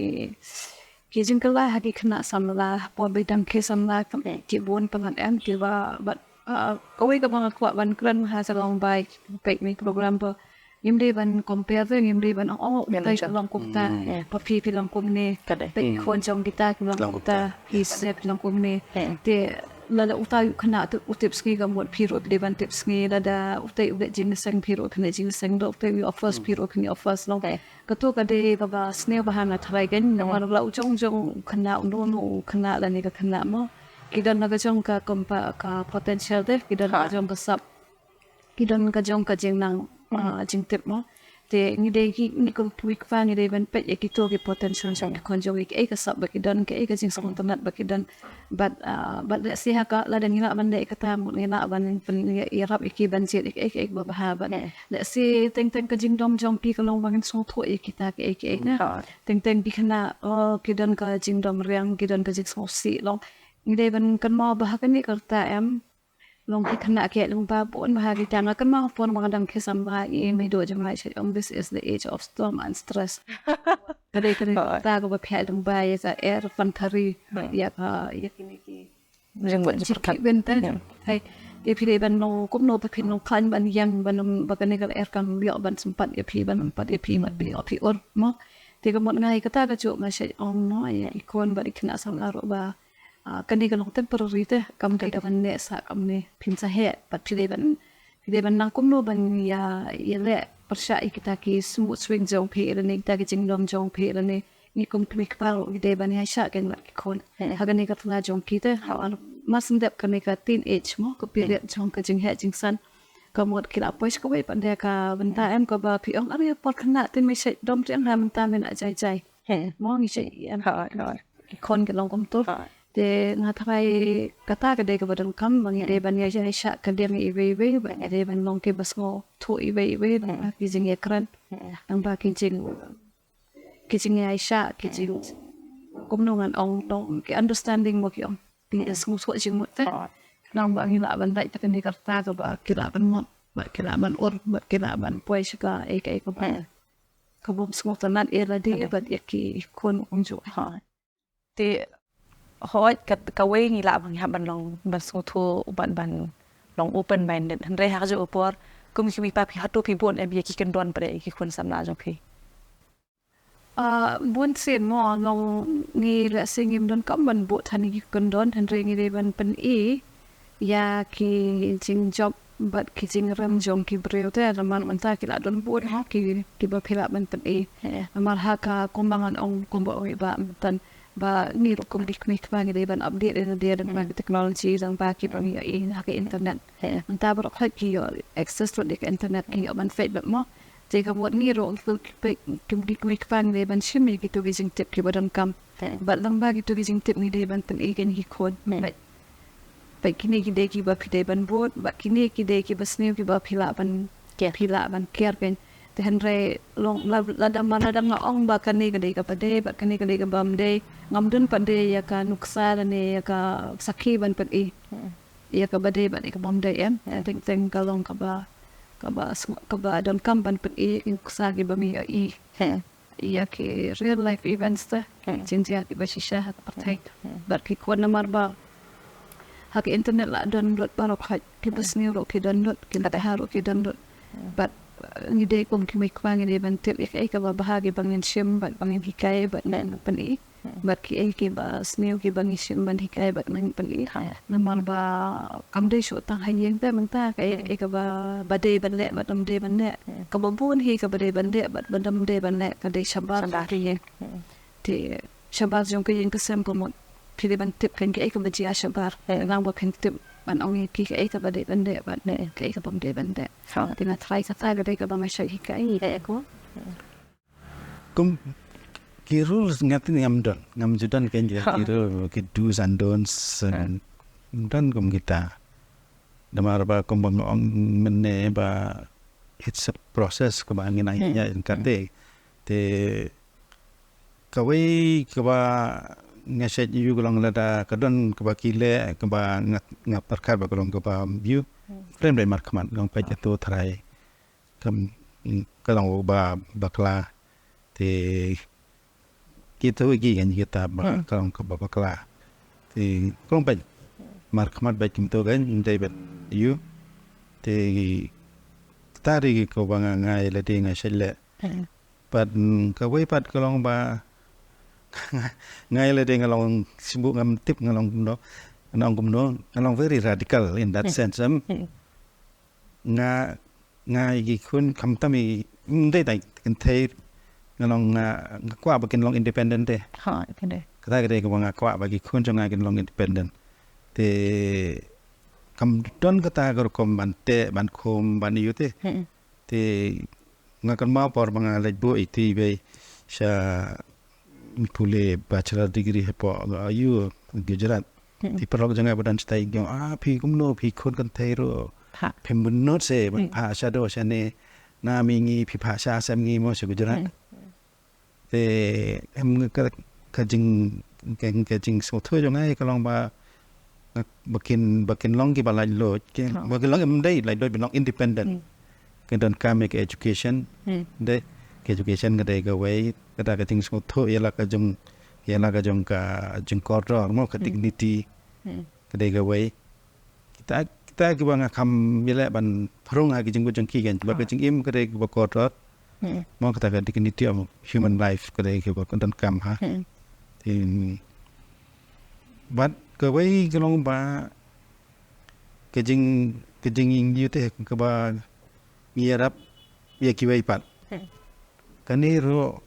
ki jingkylla ha ki khynnah samla por ba dang ki samla ki bun palat em kiba bad, ah, kawei kaba nga kwah ban kren ha sa long bai peit ni program ba Ngim dei ban compare te, ngim dei ban ong, oh, utai ka long kumta, ba phi phi long kumne. Te khun jong kita ki long kumta, phi sep long kumne. Te lada utai u khynnah te u tip sngi ka mut phi ruh phi dei ban tip sngi, lada utai u leh jingïaseng phi ruh phin leh jingïaseng, lada utai u offers phi ruh phin offers long. Kato ka dei kaba sniew ba hana tharai kein, namar la u jong jong u khynnah, uno uno u khynnah lane ka khynnah mo. Ki don la ka jong ka, ka potential te, ki don la ka jong ka sap. Ki don ka jong ka jingnang, ah, jingtip mo. Te ngi dei ki, ngi kum ki kpa ngi dei ban peit ïa kito ki potential jong ki khun jong ngi, kaei ka sap ba ki don, kaei ka jingsngewtynnat ba ki don. Bad, ah, bad lehse ha ka lada ngi lah ban leh kata mut ngi lah ban pynïarap ïa ki ban jied ïa kaei kaei ba bha bad. Lehse teng teng ka jingdom jong phi ka long ba ngin sngewthuh ïa kita kaei kaei na. Teng teng ki khynnah, oh, ki don ka jingdom riang, ki don ka jingsngewsih long. Ngi dei ban kynmaw ba ha kane ka rta em. Long ki khynnah ki ïaid lyngba bun bha ki tang. Nga kynmaw por ba nga dang khie samla i mei doh jong nga i shait ong, this is the age of storm and stress. Ka dei ka dei ta kaba phi ïaid lyngba ïa ka air pantari ïa ka ïa kine ki jingwit jingpyrkhat. Hai ïa phi dei ban long kumno ba phin long khlaiñ ban ïeng ban ba kane ka air kam ïoh ban sympat ïa phi ban sympat ïa phi ban phi ïoh phi ur mo. Te ka mut nga ïa kata ka juh nga shait ong mo ïa i khun bad i khynnah samla ruh ba Ah, kane ka long temporary te, kam dei ka ban neh sah kumne, phin sa heh, bad phi dei ban, phi dei ban nang kumno ban ïa, ïaleh pyrshah ïa kita ki mood swing jong phi, lane kita ki jinglong jong phi, lane ngi kum ki kpa ruh ngi dei ban ïaishah kein bad ki khun. Ha kane ka tnga jong ki te, ha, mar shu dep kane ka teenage mo, ka period jong ka jingheh jingsan. Ka mut ki la poi sha kawei pat de ka bynta em, kaba phi ong, "Are por khynnah te me shait dom riang ha, mynta me la jai jai." Mo ngi shait em. Ki khun ki long kumto. Te nga tharai kata ka dei kaba donkam ba ngi dei ban ïa, ïaishah ka liang iwei iwei, ba ngi dei ban long kiba sngewthuh iwei iwei, ba ki jingïakren, ba ki jing, ki jingïaishah, ki jing, kumno ngan ong, long ki understanding mo ki ong. Ki sngewthuh jingmut te. Nang ba ngi lah ban lait te kane ka rta kaba ki lah ban mut, ba ki lah ban ur, ba ki lah ban poi sha kaei kaei kaba, kaba bym sngewtynnat ïa lade bad ïa ki khun kumjuh. Te hooid, kat, kawei ngi lah ban, ngi hap ban long, ban sngewthuh, ban, ban long open minded. Hynrei ha kajuh ka por, kum ki kmie kpa phi, hato phi bun em ïa ki kyndon pat de ïa ki khun samla jong phi? Ah, bun sien mo, long ngi lehse ngim donkam ban bud ha kine ki kyndon, hynrei ngi dei ban pyni ïa ki jingjop bad ki jingrem jong ki briew te, namar mynta ki la don bun ha ki, kiba phi lah ban pyni. Namar ha ka, kumba ngan ong, kumba ong i Bah mynta, ba ngi ruh kum ki kmie kpa ngi dei ban update ïa lade lyngba ki technology, lyngba kiba ngi ïohi ha ka internet. Mynta baroh khoit ki ïoh access ruh ïa ka internet, ki ïoh ban peit beit mo. Te ka mut ngi ruh, ki, ki, ki kmie kpa ngi dei ban shim ïa kito ki jingtip kiba donkam. Bad lyngba kito ki jingtip ngi dei ban pyni ïa ki khun. Bad, bad kine ki dei kiba phi dei ban bud, bad kine ki dei kiba sniew kiba phi lah ban, phi lah ban care kein. Te hynrei long, la, lada ma, lada nga ong ba kane ka dei kaba dei, bad kane ka dei kaba ym dei, ngam don pat de ïa ka nuksa lane ïa ka sakhi ban pyni ïa kaba dei bad ïa kaba ym dei em. Teng teng ka long kaba, kaba sng-, kaba donkam ban pyni ïa ki nuksa kiba ngi ïohi. Ïa ki real life events te. Jingjia kiba shisha ha ka pyrthei. Bad ki khun, namar ba ha ka internet la don lut baroh khoit, kiba sniew ruh ki don lut, kiba bha ruh ki don lut. Bad, uh, ngi dei kum ki kmie kpa ngi dei ban tip ïa kaei kaba bha kiba ngin shim, bad ba ngin hikai, bad ngin pyni. Bad kiei kiba sniew kiba ngi shim ban hikai bad ban pyni. Namar ba kam dei shuh tang ha ïing te mynta, kaei, kaei kaba, ba dei ban leh bad ym dei ban leh. Kaba bun hi kaba dei ban leh bad ba ym dei ban leh, ka dei shabar jong ka ïing. Te shabar jong ka ïing ka sem ka mut phi dei ban tip kein kaei kaba jia shabar. Nang ba phin tip ban ong ïa ki kaei kaba dei ban leh bad kaei kaba ym dei ban leh. Te nga tharai kata ka dei kaba nga shait hikai ïa ki khun. Kum ki rules nga tip ngam don, ngam ju don kein ki rules, ki do's and don'ts, ngam don kum kita. Namar ba kumba nga ong mynne ba it's a process kaba ngin ïa, ïa kate. Te kawei kaba nga shait ïohi ka long lada ka don kaba ki leh kaba nga, nga pyrkhat ba ka long kaba ym ïoh, khlem dei markhmat, nga ong peit ïa to tharai. Kam, mm, ka long ba bakla. Te kito ki kan kita ba ka long kaba bakla. Te ka long bad markhmat bad kumto kan dei bad ïoh. Te kata ri kaba nga, nga ïa lade nga shait leh. Bad, mm, kawei pat ka long ba nga ïa lade nga long shu ngam tip nga long kumno. Nga long kumno, nga long very radical in that sense, em. Nga, nga ïa ki khun khamtam i, ym dei tang kynthei, nga long, nga, nga kwah ba kin long independent te. Kata ka dei kaba nga kwah ba ki khun jong nga kin long independent. Te kam don kata ka rukom ban teh, ban khum, ban ïoh te. Te nga kynmaw por ba nga leit buh ïa i bei sha pule bachelor degree hapoh, uh, U Gujarat. Te paralok jong nga ba don shatai ki ong, ah, phi kumno, phi khun kynthei ruh. Phim bynnud se ban phah shadoh shane. Na mi ngi phi phah sha sem ngi mo sha Gujarat. Te em ka, ka jing, ka, ka jingsngewthuh jong nga ka long ba, ba kin, ba kin long kiba laitluid, ba kin long, em, dei laitluid, ba long independent. Ka donkam ïa ka education, dei ka education ka dei kawei, kata ka jingsngewthuh ïa la ka jong, ïa la ka jong ka jingkordor mo, ka dignity ka dei kawei. Kita, kita kiba nga kham ïaleh ban pyrshang ha ki jingmut jong ki kan. Ba ka jingim ka dei kaba kordor. Mo kata ka dignity of human life ka dei kaba donkam ha. Te, mm, bad Kawei ka long ba ka jing, ka jingïohi te kaba ngi ïarap ïa kiwei pat. Kane ruh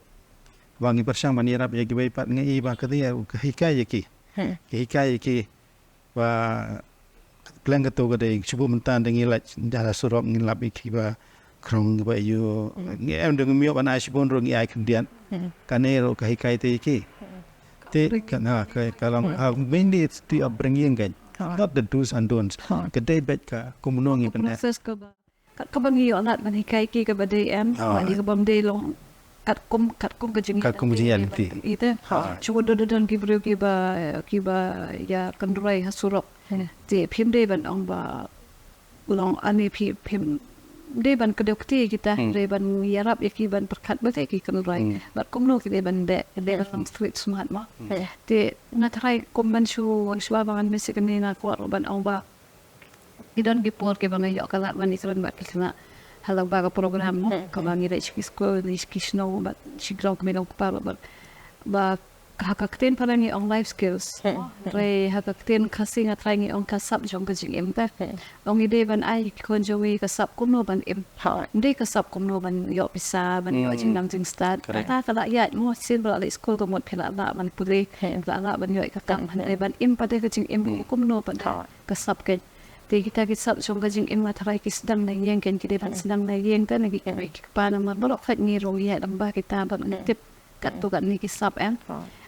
ba ngi pyrshang ban ïarap ïa kiwei pat, ngi i ba ka dei ka hikai ïa ki. Ka hikai ïa ki ba pleng kato ka dei shu mynta da ngi leit da la surok ngi lap ïa ki ba krong ba ïoh ngi em da ngi ïoh ban ai shibun ruh ngi ai khyndiat. Kane ruh ka hikai te ïa ki. Te ka na ka ka long, ah, mainly it's the upbringing kan. Not the do's and don'ts. Ka dei bad ka kumno ngi pyneh. Process ka ba, kat kaba ngi ïoh lad ban hikai ki kaba dei em, ba dei kaba dei long katkum, katkum ka jingïaid. Katkum ka jingïaid lynti. Ite. Shu don, don, don ki briew kiba, kiba ïa kynroi ha surok. Te phim dei ban ong ba long ani phi, phim dei ban kdew kti kita, dei ban ïarap ïa ki ban pyrkhat ba te ki kynroi. Bad kumno ki dei ban dei, dei ban long street smart mo. Te nga tharai kum ban shu, shu ba ngan message kane nga kwah ban ong ba ki don ki por kiba nga ïoh ka lad ban ïakren bad ki khynnah ha lyngba ka program mo, kaba ngi leit sha ki skul, leit sha ki shnong bad sha ki ground kmie longkmie bad ba ha ka ktien phareng ngi ong life skills. Hynrei ha ka ktien Khasi nga tharai ngi ong ka sap jong ka jingim te. Ong i dei ban ai ki khun jong i ka sap kumno ban im. Dei ka sap kumno ban ïoh pisa, ban ïoh jingnang jingstad. Kata ka la ïaid mo, sien ba la leit skul ka mut phi la lah ban pule, la lah ban ïoh ka kam. Hynrei ban im pat de ka jingim kumno pat de. Ka sap kein. Te kita ki sap jong ka jingim nga tharai ki sdang na ïing kein, ki dei ban sdang na ïing te na ki kmie ki kpa namar baroh khoit ngi ruh ïa lem ba kita ba ngi tip katto katne ki sap em.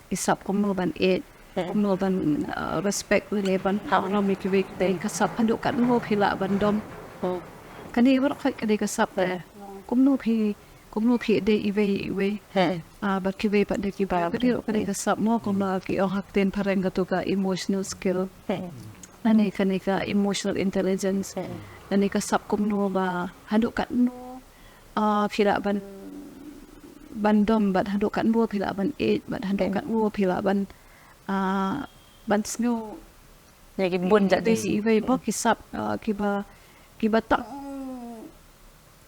Ki sap kumno ban ïeit, kumno ban, uh, respect lane ban burom ïa kiwei kiwei, ka sap haduh katno phi lah ban dom. Kane baroh khoit ka dei ka sap te. Kumno phi, kumno phi dei iwei iwei. Ah, bad kiwei pat de kiba ka dei ruh ka dei ka sap mo, kumba ki ong ha ktien phareng kato ka emotional skill. Lane kane ka emotional intelligence. Lane ka sap kumno ba haduh katno, ah, phi lah ban, ban dom bad haduh katno phi lah ban ïeit bad haduh katno phi lah ban, ah, ban sngew. Ïa ki bun jait iwei, iwei ba ki sap, ah, kiba, kiba tang,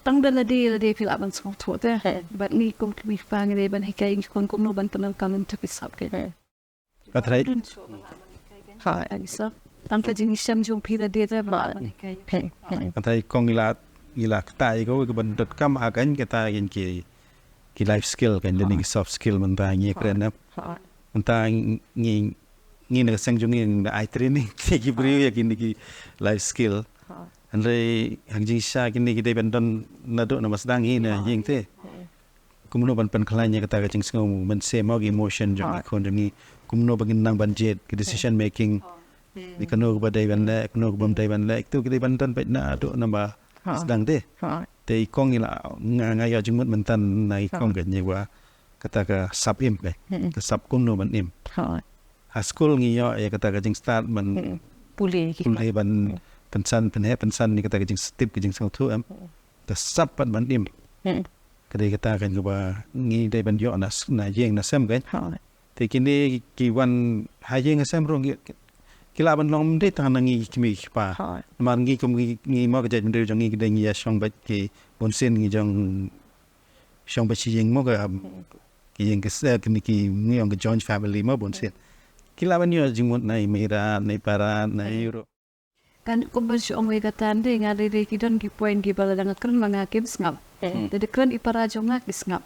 tang da lade lade phi lah ban sngewthuh te. Bad ngi kum ki kmie kpa ngi dei ban hikai ki khun kumno ban pyndonkam ïa ki sap kein. Ka tharai. Ha, ïa ki sap. Tang ka jingshem jong phi lade te ba. Ka tharai kong ila, ila kata ïa ko ka ban donkam ha kein kata ïa ki, ki life skill kein, lane ki soft skill mynta ngi kren na. Mynta ngi, ngi na ka seng jong ngi ngi ai training ki briew ïa kine ki life skill. Hynrei ha ka jingshisha kine ki dei ban don naduh na ba sdang hi na ïing te. Kumno ban pynkhlaiñ ïa kata ka jingsngew mynsiem, ki emotion jong ki khun jong ngi. Kumno ba ngin nang ban jied, ki decision making. Ni kano kaba dei ban leh, kano kaba ym dei ban leh. Kito ki dei ban don beit naduh na ba sdang te. Te i kong i la nga, nga ïoh jingmut mynta na i kong ka ngi wa kata ka sap im, ka sap kumno ban im. Ha skul ngi ïoh ïa kata ka jingstad ban pule, pule ban pynsan, pynheh pynsan ïa kata ka jingstad, ka jingsngewthuh em. Ka sap pat ban im. Ka dei kata kan kaba ngi dei ban ïoh na, na ïing na sem kan. Te kine ki wan ha ïing ha sem ruh ngi, ki lah ban long ym dei tang na ngi ki kmie ki kpa. Namar ngi kum ngi, ngi mo ka jaitbynriew jong ngi ki dei ngi ïa shong beit ki bunsien ngi jong shong beit shi ïing mo ka, ki ïing ki se, ki, ki ngi ong ka joint family mo bunsien. Ki lah ban ïoh jingmut na i Mira, na i Para, na i ruh. Kan kum ban shu ong ïa kata, ym dei nga dei, dei ki don ki point kiba lada nga kren ma nga kim sngap. Te da kren i para jong nga ki sngap.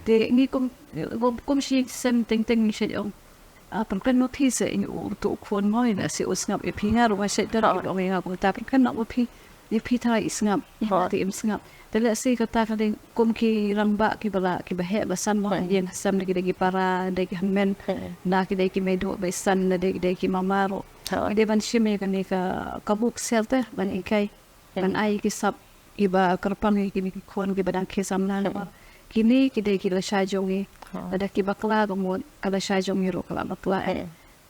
Te ngi kum, kum, kum shi sem teng teng ngi shu ong. Ah, pynkren ma phi se, ïa uto u khun mo, ïa lehse u sngap ïa phi, nga ruh nga shu don kiba ong ïa nga kumta, pynkren ma phi, ïa phi tharai i sngap, ïa nga te im sngap. Te lehse kata ka dei kum ki rangbah kiba la, kiba heh ba san mo, ïa nga sem da ki dei ki para, da ki hynmen, da ki dei ki meiduh ba san, da ki dei ki mama ruh. Ki dei ban shim ïa kane ka, ka buk sel te ban hikai, ban ai ki sap kiba kyrpang ïa kine ki khun kiba dang khie samla. Kine ki dei ki lashai jong ngi. Lada ki bakla ka mut ka lashai jong ngi ruh ka la bakla.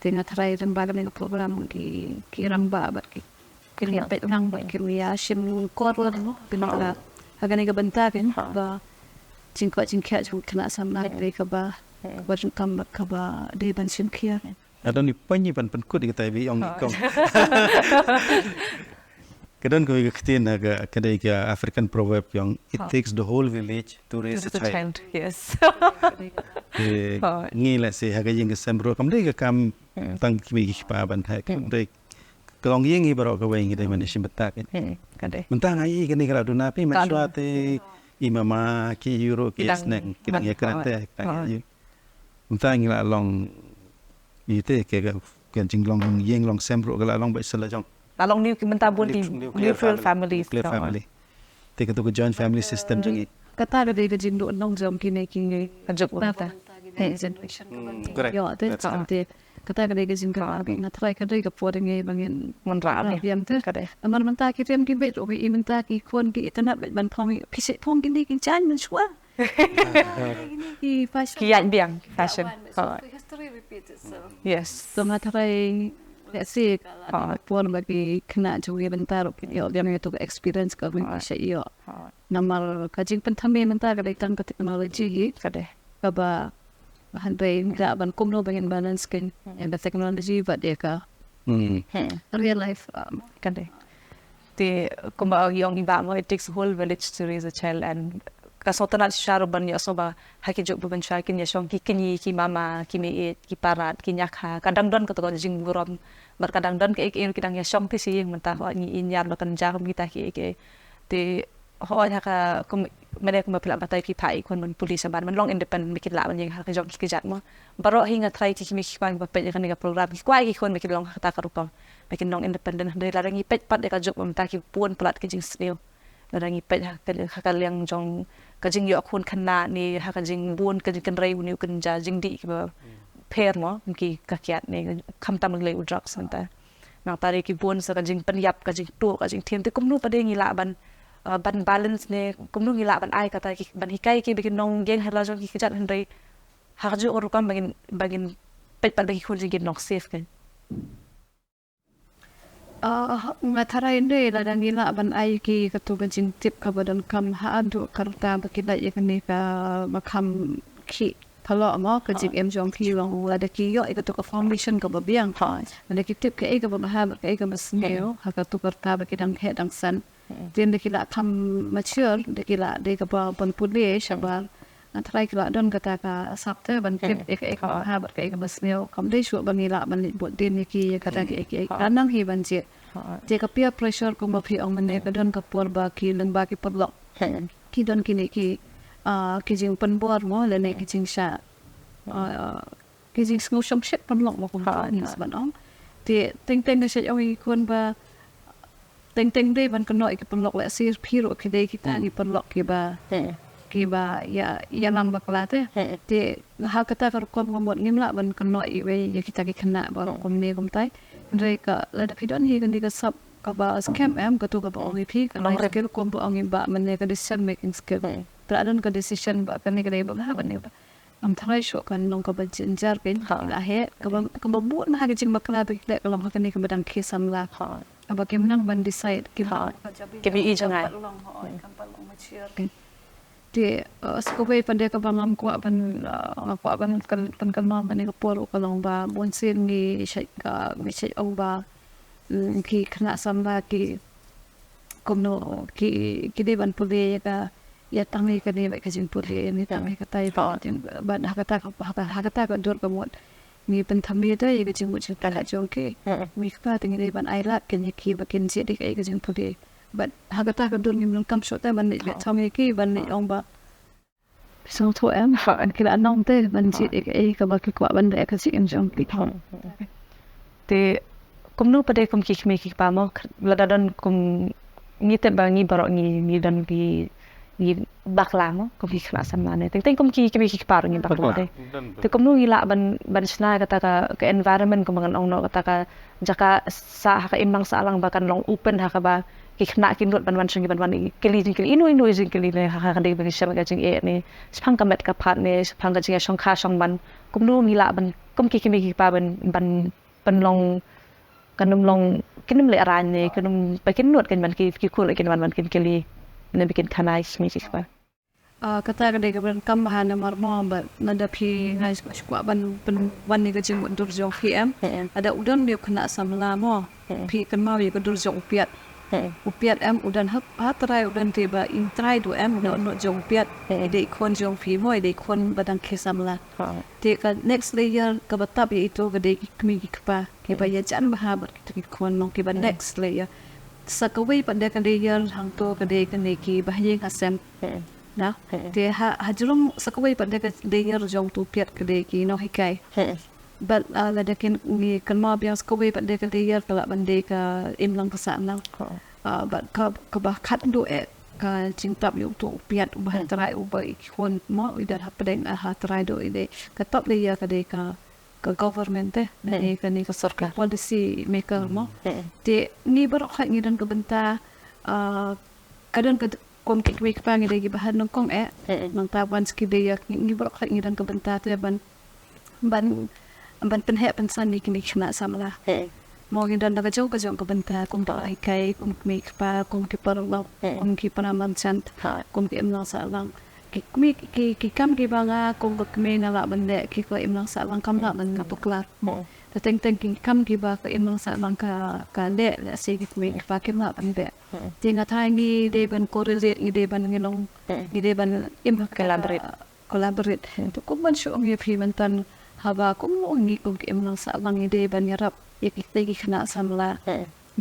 Te nga tharai lyngba kane ka program ki, ki rangbah bad ki, ki leit peit nang bad ki ïa shim kor lem mo, kine ka, ha kane ka bynta kane ka jingkwah jingkhiah jong ki khynnah samla ka dei kaba, kaba jingkam bad kaba dei ban shim khia. Nga don i point ban pynkut ïa kata ba i ong i kong. Ka don kawei ka ktien ha ka, ka dei ka African proverb ka ong, "It takes the whole village to raise a child." Yes. Te ngi la se ha ka ïing ka sem ruh kam dei ka kam tang ki mei ki kpa ban thai, kam dei ka longïing hi baroh kawei ngi dei ban ïashim bynta. Ka dei. Mynta nga i kane ka la duna phi, mynshuwa te i mama ki ïoh ruh ki sneng, ki dang ïakren te, ki dang ïa. Mynta ngi la long, ite ke ka, ka jinglong ïing long sem ruh ka la long bad sa la jong. La long, mynta bun ki nuclear family. Nuclear family. Te katu ka joint family system jong ngi. Kata ka dei ka jingduh nong jong kine ki, ka juk mynta. Generation ka ban ïoh te, te kata ka dei ka jingkyrpad. Nga tharai ka dei ka por ngi ba ngin wanrah biang te. Namar mynta ki riam ki beit ruh, i mynta ki khun ki itynnad beit ban phong, phi shu phong kine ki jaiñ mynshuwa. Ki fashion. Ki ïaid biang ki fashion. Yes. So nga tharai, let's say, por ba ki khynnah jong ngi mynta ruh kin ïoh biang ïa tu ka experience ka ba ngi shu ïoh. Namar ka jingpynthame mynta ka dei tang ka technology hi. Ka dei. Kaba hynrei ngi lah ban kumno ba ngin balance kein ïa ka technology bad ïa ka real life. Ka dei. Te kumba ong i bah mo, it takes a whole village to raise a child, and ka sngewtynnat shisha ruh ban ïohsngew ba ha ki juk ba mynshuwa kin ïashong ki kñi, ki mama, ki meiieit, ki parat, ki ñiakha, ka dang don kata ka jingburom. Bad ka dang don kaei kaei ruh ki dang ïashong te sha ïing mynta, hooid ngi i ñiar ba kynja kum kita kiei kiei. Te hooid ha ka kum, mynne kumba phi lah batai phi phah i khun ban pule shabar, ban long independent, ba kin lah ban ïeng ha ka jong ki kjat mo. Baroh hi nga tharai ki kmie ki kpa kiba peit ïa kane ka program ki kwah ïa ki khun ba kin long ha kata ka rukom, ba kin long independent. Hynrei lada ngi peit pat ïa ka juk ba mynta ki bun palat ki jingsniew. Lada ngi peit ha ka, ha ka liang jong ka jingïoh khun khynnah ne ha ka jingbun ka jingkynrei une u kynja, jingdih kiba pher mo, ki ka kiad ne khamtam lei u drugs mynta. Nangta dei ki bun sa ka jingpynïap, ka jingtuh, ka jingthiem. Te kumno pat de ngi lah ban, uh, ban balance ne kumno ngi lah ban ai kata ki, ban hikai ki ba kin long ïeng ha la jong ki kjat, hynrei ha kajuh ka rukom ba ngin, ba ngin peit pat ba ki khun jong ngi kin long safe kein. Ah, nga tharai ne lada ngi lah ban ai ki katu ka jingtip kaba donkam haduh ka rta ba ki lait ïa kane ka ba kham khih phylla mo, ka jingim jong ki long, lada ki ïoh ïa katu ka foundation kaba biang. Lada ki tip kaei kaba bha bad kaei kaba sniew ha katu ka rta ba ki dang heh dang san. Te lada ki lah kham mature, lada ki lah dei kaba ban pule shabar, nga tharai ki lah don kata ka sap te ban tip ïa kaei kaba bha bad kaei kaba sniew. Kam dei shuh ba ngi lah ban leit bud dien ïa ki ïa kata kaei kaei. Ka nang hi ban jied. Te ka peer pressure kumba phi ong mynne, ka don ka por ba ki lyngba ki paralok ki don kine ki, ah, ki jingpynbor mo lane ki jingshah, ah, ki jingsngewshongshit pynlong mo, kumta ngi sngewbha ban ong. Te teng teng nga shait ong ïa ki khun ba teng teng dei ban kynnoh ïa ki paralok, lehse phi ruh ki dei kita ki paralok kiba, kiba ïa, ïalam bakla te. Te ha kata ka rukom ka mut ngim lah ban kynnoh iwei ïa kita ki khynnah baroh kumne kumtai. Hynrei ka lada phi don hi kane ka sap kaba skhem em, katu kaba ong ïa phi, ka life skill kumba ong i bah mynne, ka decision making skill. Te la don ka decision ba kane ka dei ba bha, kane ba Ngam tharai shuh kan long kaba jynjar kein, la heh kaba, kaba bun ha ka jingbakla ba ki leh ka long ha kane kaba dang khie samla. Haba kim nang ban decide, kim, kim i jngai. Te, uh, sa kawei pat de kaba ngam kwah ban, uh, ngam kwah ban kynmaw ha kane ka por ruh ka long ba bunsien ngi shait ka, ngi shait ong ba, mm, ki khynnah samla ki kumno ki, ki dei ban pule ïa ka, ïa tang ïa kane bad ka jingpule, ïa tang ïa katai bad ha kata ka, ha kata ka dur ka mut ngi pynthame ïa ka jingmut jingpyrkhat jong ki. Ngi kpa te ngi dei ban ai lad kein ïa ki ba kin jied ïa ka jingpule. Bad ha kata ka dur ngim donkam shuh te ban leit beh thong ïa ki, ban leit ong ba Sngewthuh em, ha, ki la nang te ban jied ïa kaei kaba ki kwah ban leh ka jingim jong ki. Te kumno pat de kum ki kmie ki kpa mo, lada don kum, ngi tip ba ngi baroh ngi, ngi don ki, ngi bakla mo kum ki khynnah samla ne. Teng teng kum ki kmie ki kpa ruh ngi bakla de. Te kumno ngi lah ban, ban shna kata ka, ka environment kumba ngan ong noh, kata ka jaka sah ha ka imlang sahlang ba kan long open ha kaba ki khynnah kin nud ban wan sha ngi ban wan kylli jingkylli, ino ino jingkylli ne ha, ha ka dei ba ki shem ka jingeh ne shaphang ka met ka phad ne shaphang ka jingïashongkha shongman. Kumno ngi lah ban kum ki kmie ki kpa ban, ban pynlong, kan ym long, kin ym lehraiñ ne kan ym, ba kin nud kan ban ki, ki khun kin wan ban kin kylli ne ba kin khana ki kmie ki kpa. Ah, kata ka dei kaba donkam bha namar mo ba lada phi, nga shu kwah ban pynwan ïa ka jingmut dur jong phi em. Lada u don une u khynnah samla mo, phi kynmaw ïa ka dur jong u piat. U piat em u don ha, ha trai u don te ba in trai du em, no, no jong u piat. I dei khun jong phi mo, i dei khun ba dang khie samla. Te ka next layer kaba tap ïa ito ka dei ki kmie ki kpa kiba ïajan bha bad kito ki khun mo, kiba next layer. Sa kawei pat de ka layer hangto ka dei kane kiba ha ïing ha sem. Na te ha, ha jrong sa kawei pat de ka layer jong uto u piat ka dei ki nonghikai. Bad lada kin ngi kynmaw biang sa kawei pat de ka layer ka lah ban dei ka imlang ka sahlang. Bad ka, kaba khatduh eh ka jingtap ïa uto u piat uba ha trai uba i khun mo, i don hapdeng ha trai duh i dei. Ka top layer ka dei ka, ka government te, ne kane ka sorkar, policy maker mo. Te ngi baroh khoit ngi don ka bynta, ka don ka, kum ki kmie kpa ngi dei kiba ha nyngkong eh. Nangta wan sha ki layer, ngi baroh khoit ngi don ka bynta te ban, ban, ban pynheh pynsan ïa kine ki khynnah samla. Mo ngi don da ka jong ka jong ka bynta, kum ki nonghikai, kum ki kmie kpa, kum ki paralok, kum ki para marjan, kum ki imlang sahlang. Ki kmie ki, ki kam kiba nga kum ka kmie nga lah ban leh, ki ka imlang sahlang kam lah ban tuklar. Te teng teng ki kam kiba ka imlang sahlang ka, ka leh, lehse ki kmie ki kpa kim lah ban leh. Te nga tharai ngi dei ban correlate, ngi dei ban, ngi long, ngi dei ban im, collaborate. Collaborate. Te kum ban shu ong ïa phi mynta, haba kum ngi kum ki imlang sahlang ngi dei ban ïarap ïa kitei ki khynnah samla.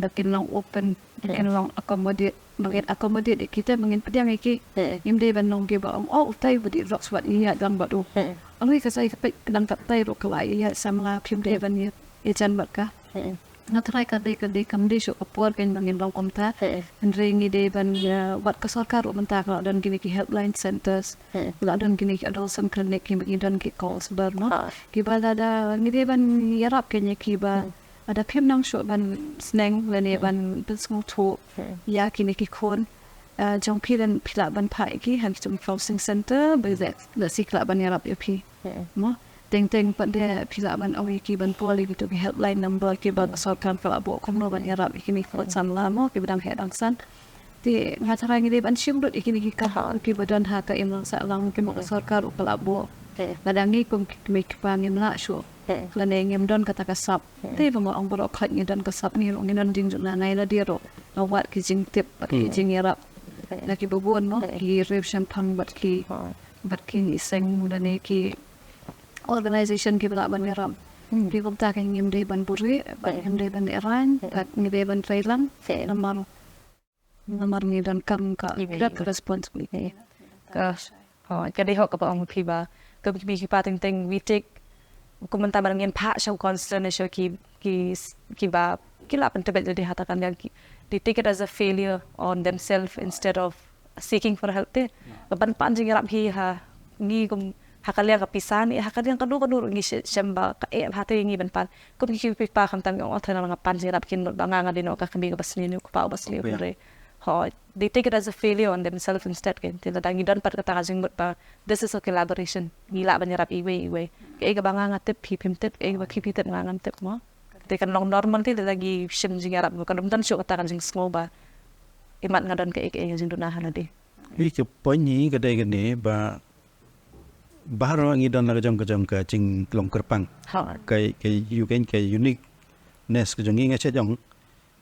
Ba kin long open, ba kin long accommodate, ba ngin accommodate ïa kita, ba ngin pdiang ïa ki. Ngim dei ban long kiba ong, oh utai ba dih rok shuwa ïa dang bad u. Ong ïa ka sai ka peit ka dang katai ruh ka la ïa samla, phim dei ban ïa, ïajan bad ka. Nga tharai ka dei, ka dei kam dei shuh ka por kein ba ngin long kumta. Hynrei ngi dei ban, wat ka sorkar ruh mynta ka la don kine ki helpline centers. Ka la don kine ki adolescent clinic kiba ngi don ki counselor mo. Kiba lada ngi dei ban ïarap kein ïa kiba lada phim nang shuh ban sneng lane ban pynsngewthuh ïa kine ki khun jong phi, lane phi lah ban phah ïa ki ha kito ki counseling center, ba lehse ki lah ban ïarap ïa phi. Mo, teng teng pat de phi lah ban ong ïa ki ban call ïa kito ki helpline number kiba ka sorkar ka la buh kumno ban ïarap ïa kine ki khun samla mo, kiba dang heh dang san. Te nga tharai ngi dei ban shim lut ïa kine ki kam kiba don ha ka imlang sahlang kiba ka sorkar ruh ka la buh. Lada ngi kum ki kmie ki kpa ngim lah shuh lane ngim don kata ka sap. Te ba nga ong baroh khoit ngi don ka sap, ngi ruh ngi don jingduna, nga ïa lade ruh nga wad ki jingtip bad ki jingïarap na kiba bun mo, ki riew shemphang bad ki, bad ki seng lane ki organization kiba lah ban ïarap. Te kumta ka ngim dei ban buhrieh bad ngim dei ban ïaroh bad ngi dei ban trei lang. Namar, namar ngi donkam ka, ngi don ka responsibility. Ka, oh, ka dei hok kaba ong phi ba ka kmie ki kpa teng teng we take, kum mynta ba ngin phah sha u counselor ne sha ki, ki, kiba ki lah pyntbit lade ha kata ka liang, ki, they take it as a failure on themselves instead of seeking for help te. Ka ban pan jingïarap hi ha ngi kum ha ka liang ka pisa ne ha ka liang kano kano ruh ngi shem ba ka eh bha te ngi ban pan. Kum ki kmie ki kpa khamtam ong, oh tharai nga pan jingïarap kin mut ba nga nga dei noh ka kmie kaba sniew ne u kpa uba sniew, hynrei, ho, they take it as a failure on themselves instead kein. Te lada ngi don pat kata ka jingmut ba this is a collaboration, ngi lah ban ïarap iwei iwei. Kaei kaba nga nga tip phi phim tip, kaei kaba phi phi tip nga ngam tip mo. Te kan long normal te lada ngi shim jingïarap, kan ym don shuh kata ka jingsngew ba imat nga don kaei kaei ka jingduna ha lade. Ïa ka point hi ka dei kane ba baroh ngi don la ka jong ka jong ka jinglong kyrpang. Ka, ka ïa ka, ka uniqueness ka jong ngi, nga shu ong,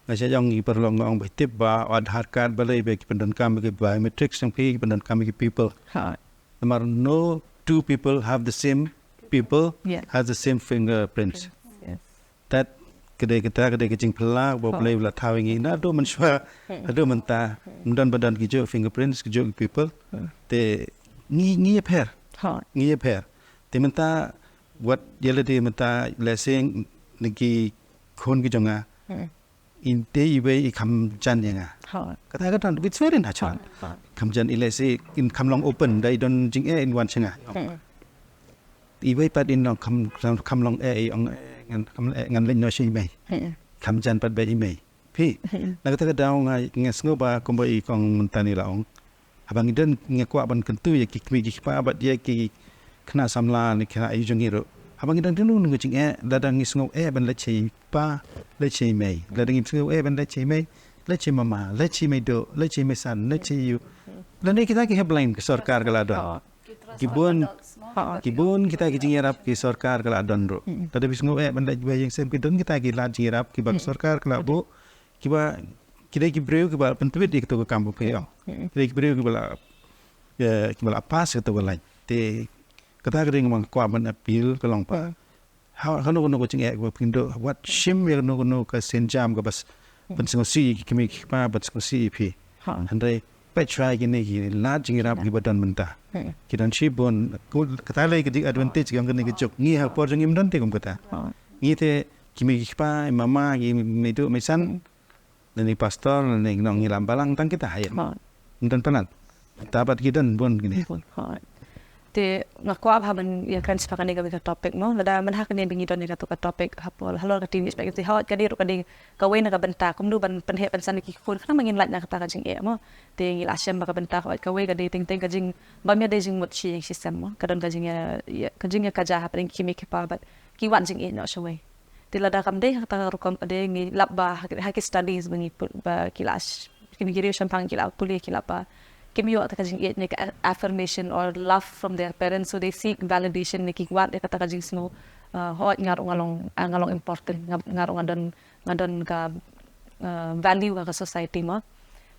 nga shu ong ïa ki paralok, nga ong ba tip ba Aadhaar card balei ba ki pyndonkam ïa ki biometrics jong phi, ki pyndonkam ïa ki people. Namar no two people have the same people, has the same fingerprints. Tat ka dei kata, ka dei ka jingphylla ba U Blei u la thaw ïa ngi naduh mynshuwa haduh mynta. Ym don ba don ki juh fingerprints, ki juh ki people. Te ngi, ngi ïapher. Ngi ïapher. Te mynta wat ïa lade mynta, lehse na ki khun ki jong nga, in te iwei i kham jan ïa nga. Kata ka don, it's very natural. Kham jan, i lehse in kham long open da i don jingeh in wan sha nga. Iwei pat in long kham, kham long eh, i ong, eh, ngan, kham, eh, ngan leit noh sha i mei. Kham jan pat bad i mei. Phi, na kata ka daw nga, nga sngew ba kumba i kong mynta ni la ong, haba ngi don, ngi kwah ban kyntu ïa ki kmie ki kpa bad ïa ki khynnah samla ne khynnah aïu jong ngi ruh. Haba ngi don kano kano ka jingeh, lada ngi sngew eh ban leit sha i pa, leit sha i mei. Lada ngi sngew eh ban leit sha i mei, leit sha i mama, leit sha i mei duh, leit sha i mei san, leit sha i ïu. Lane kita ki helpline ka sorkar ka la don. Ki bun, ki bun kita ki jingïarap ki sorkar ka la don ruh. Lada phi sngew eh ban leit wei ïing sem, ki don kita ki lad jingïarap kiba ka sorkar ka la buh, kiba Ki dei ki briew kiba pyntweet ïa kato ka kam ba phi ong. Ki dei ki briew kiba la, eh, kiba la pass kato ka lain. Te kata ka dei nga kwah ban appeal ka long ba ha kano kano ka jingeh kaba phi duh, wat shim ïa kano kano ka sienjam kaba pynsngewsih ïa ki kmie ki kpa, pynsngewsih ïa phi. Hynrei peit shuwa ïa kine ki lad jingïarap kiba don mynta. Ki don shibun. Kata lei ka jing advantage ka ong kane ka juk. Ngi ha por jong ngi ym don te kum kata. Ngi te ki mei ki kpa, i mama, ki mei duh mei san, lane pastor, lane nong ngi lam balang tang kita ha ïa. Ym don palat. Ta pat ki don bun kine. Te nga kwah bha ban ïakren shaphang kane ka bynta topic mo. Lada mynta ha kane ba ngi don ïa kato ka topic ha por halor ka T V perspective, te hooid ka dei ruh ka dei kawei na ka bynta kumno ban pynheh pynsan ïa ki khun khnang ba ngin lait na kata ka jingeh mo. Te ngi la shem ba ka bynta hooid kawei ka dei teng teng ka jingbym ïadei jingmut shi ïing shi sem mo. Ka don ka jingïa, ïa, ka jingïakajia hapdeng ki mei ki kpa bad ki wan jingeh noh shawei. Te lada kam dei ha kata ka rukom pat de ngi lap ba ha ki, ha ki studies ba ngi put, ba ki la sh-, ki briew shaphang ki la pule ki lap ba kim ïoh ta ka jingïeit ne ka a-, affirmation or love from their parents, so they seek validation ne ki kwah ïa kata ka jingsngew, uh, hooid nga ruh nga long, ah, nga long important, nga, nga ruh nga don, nga don ka, uh, value ha ka society mo.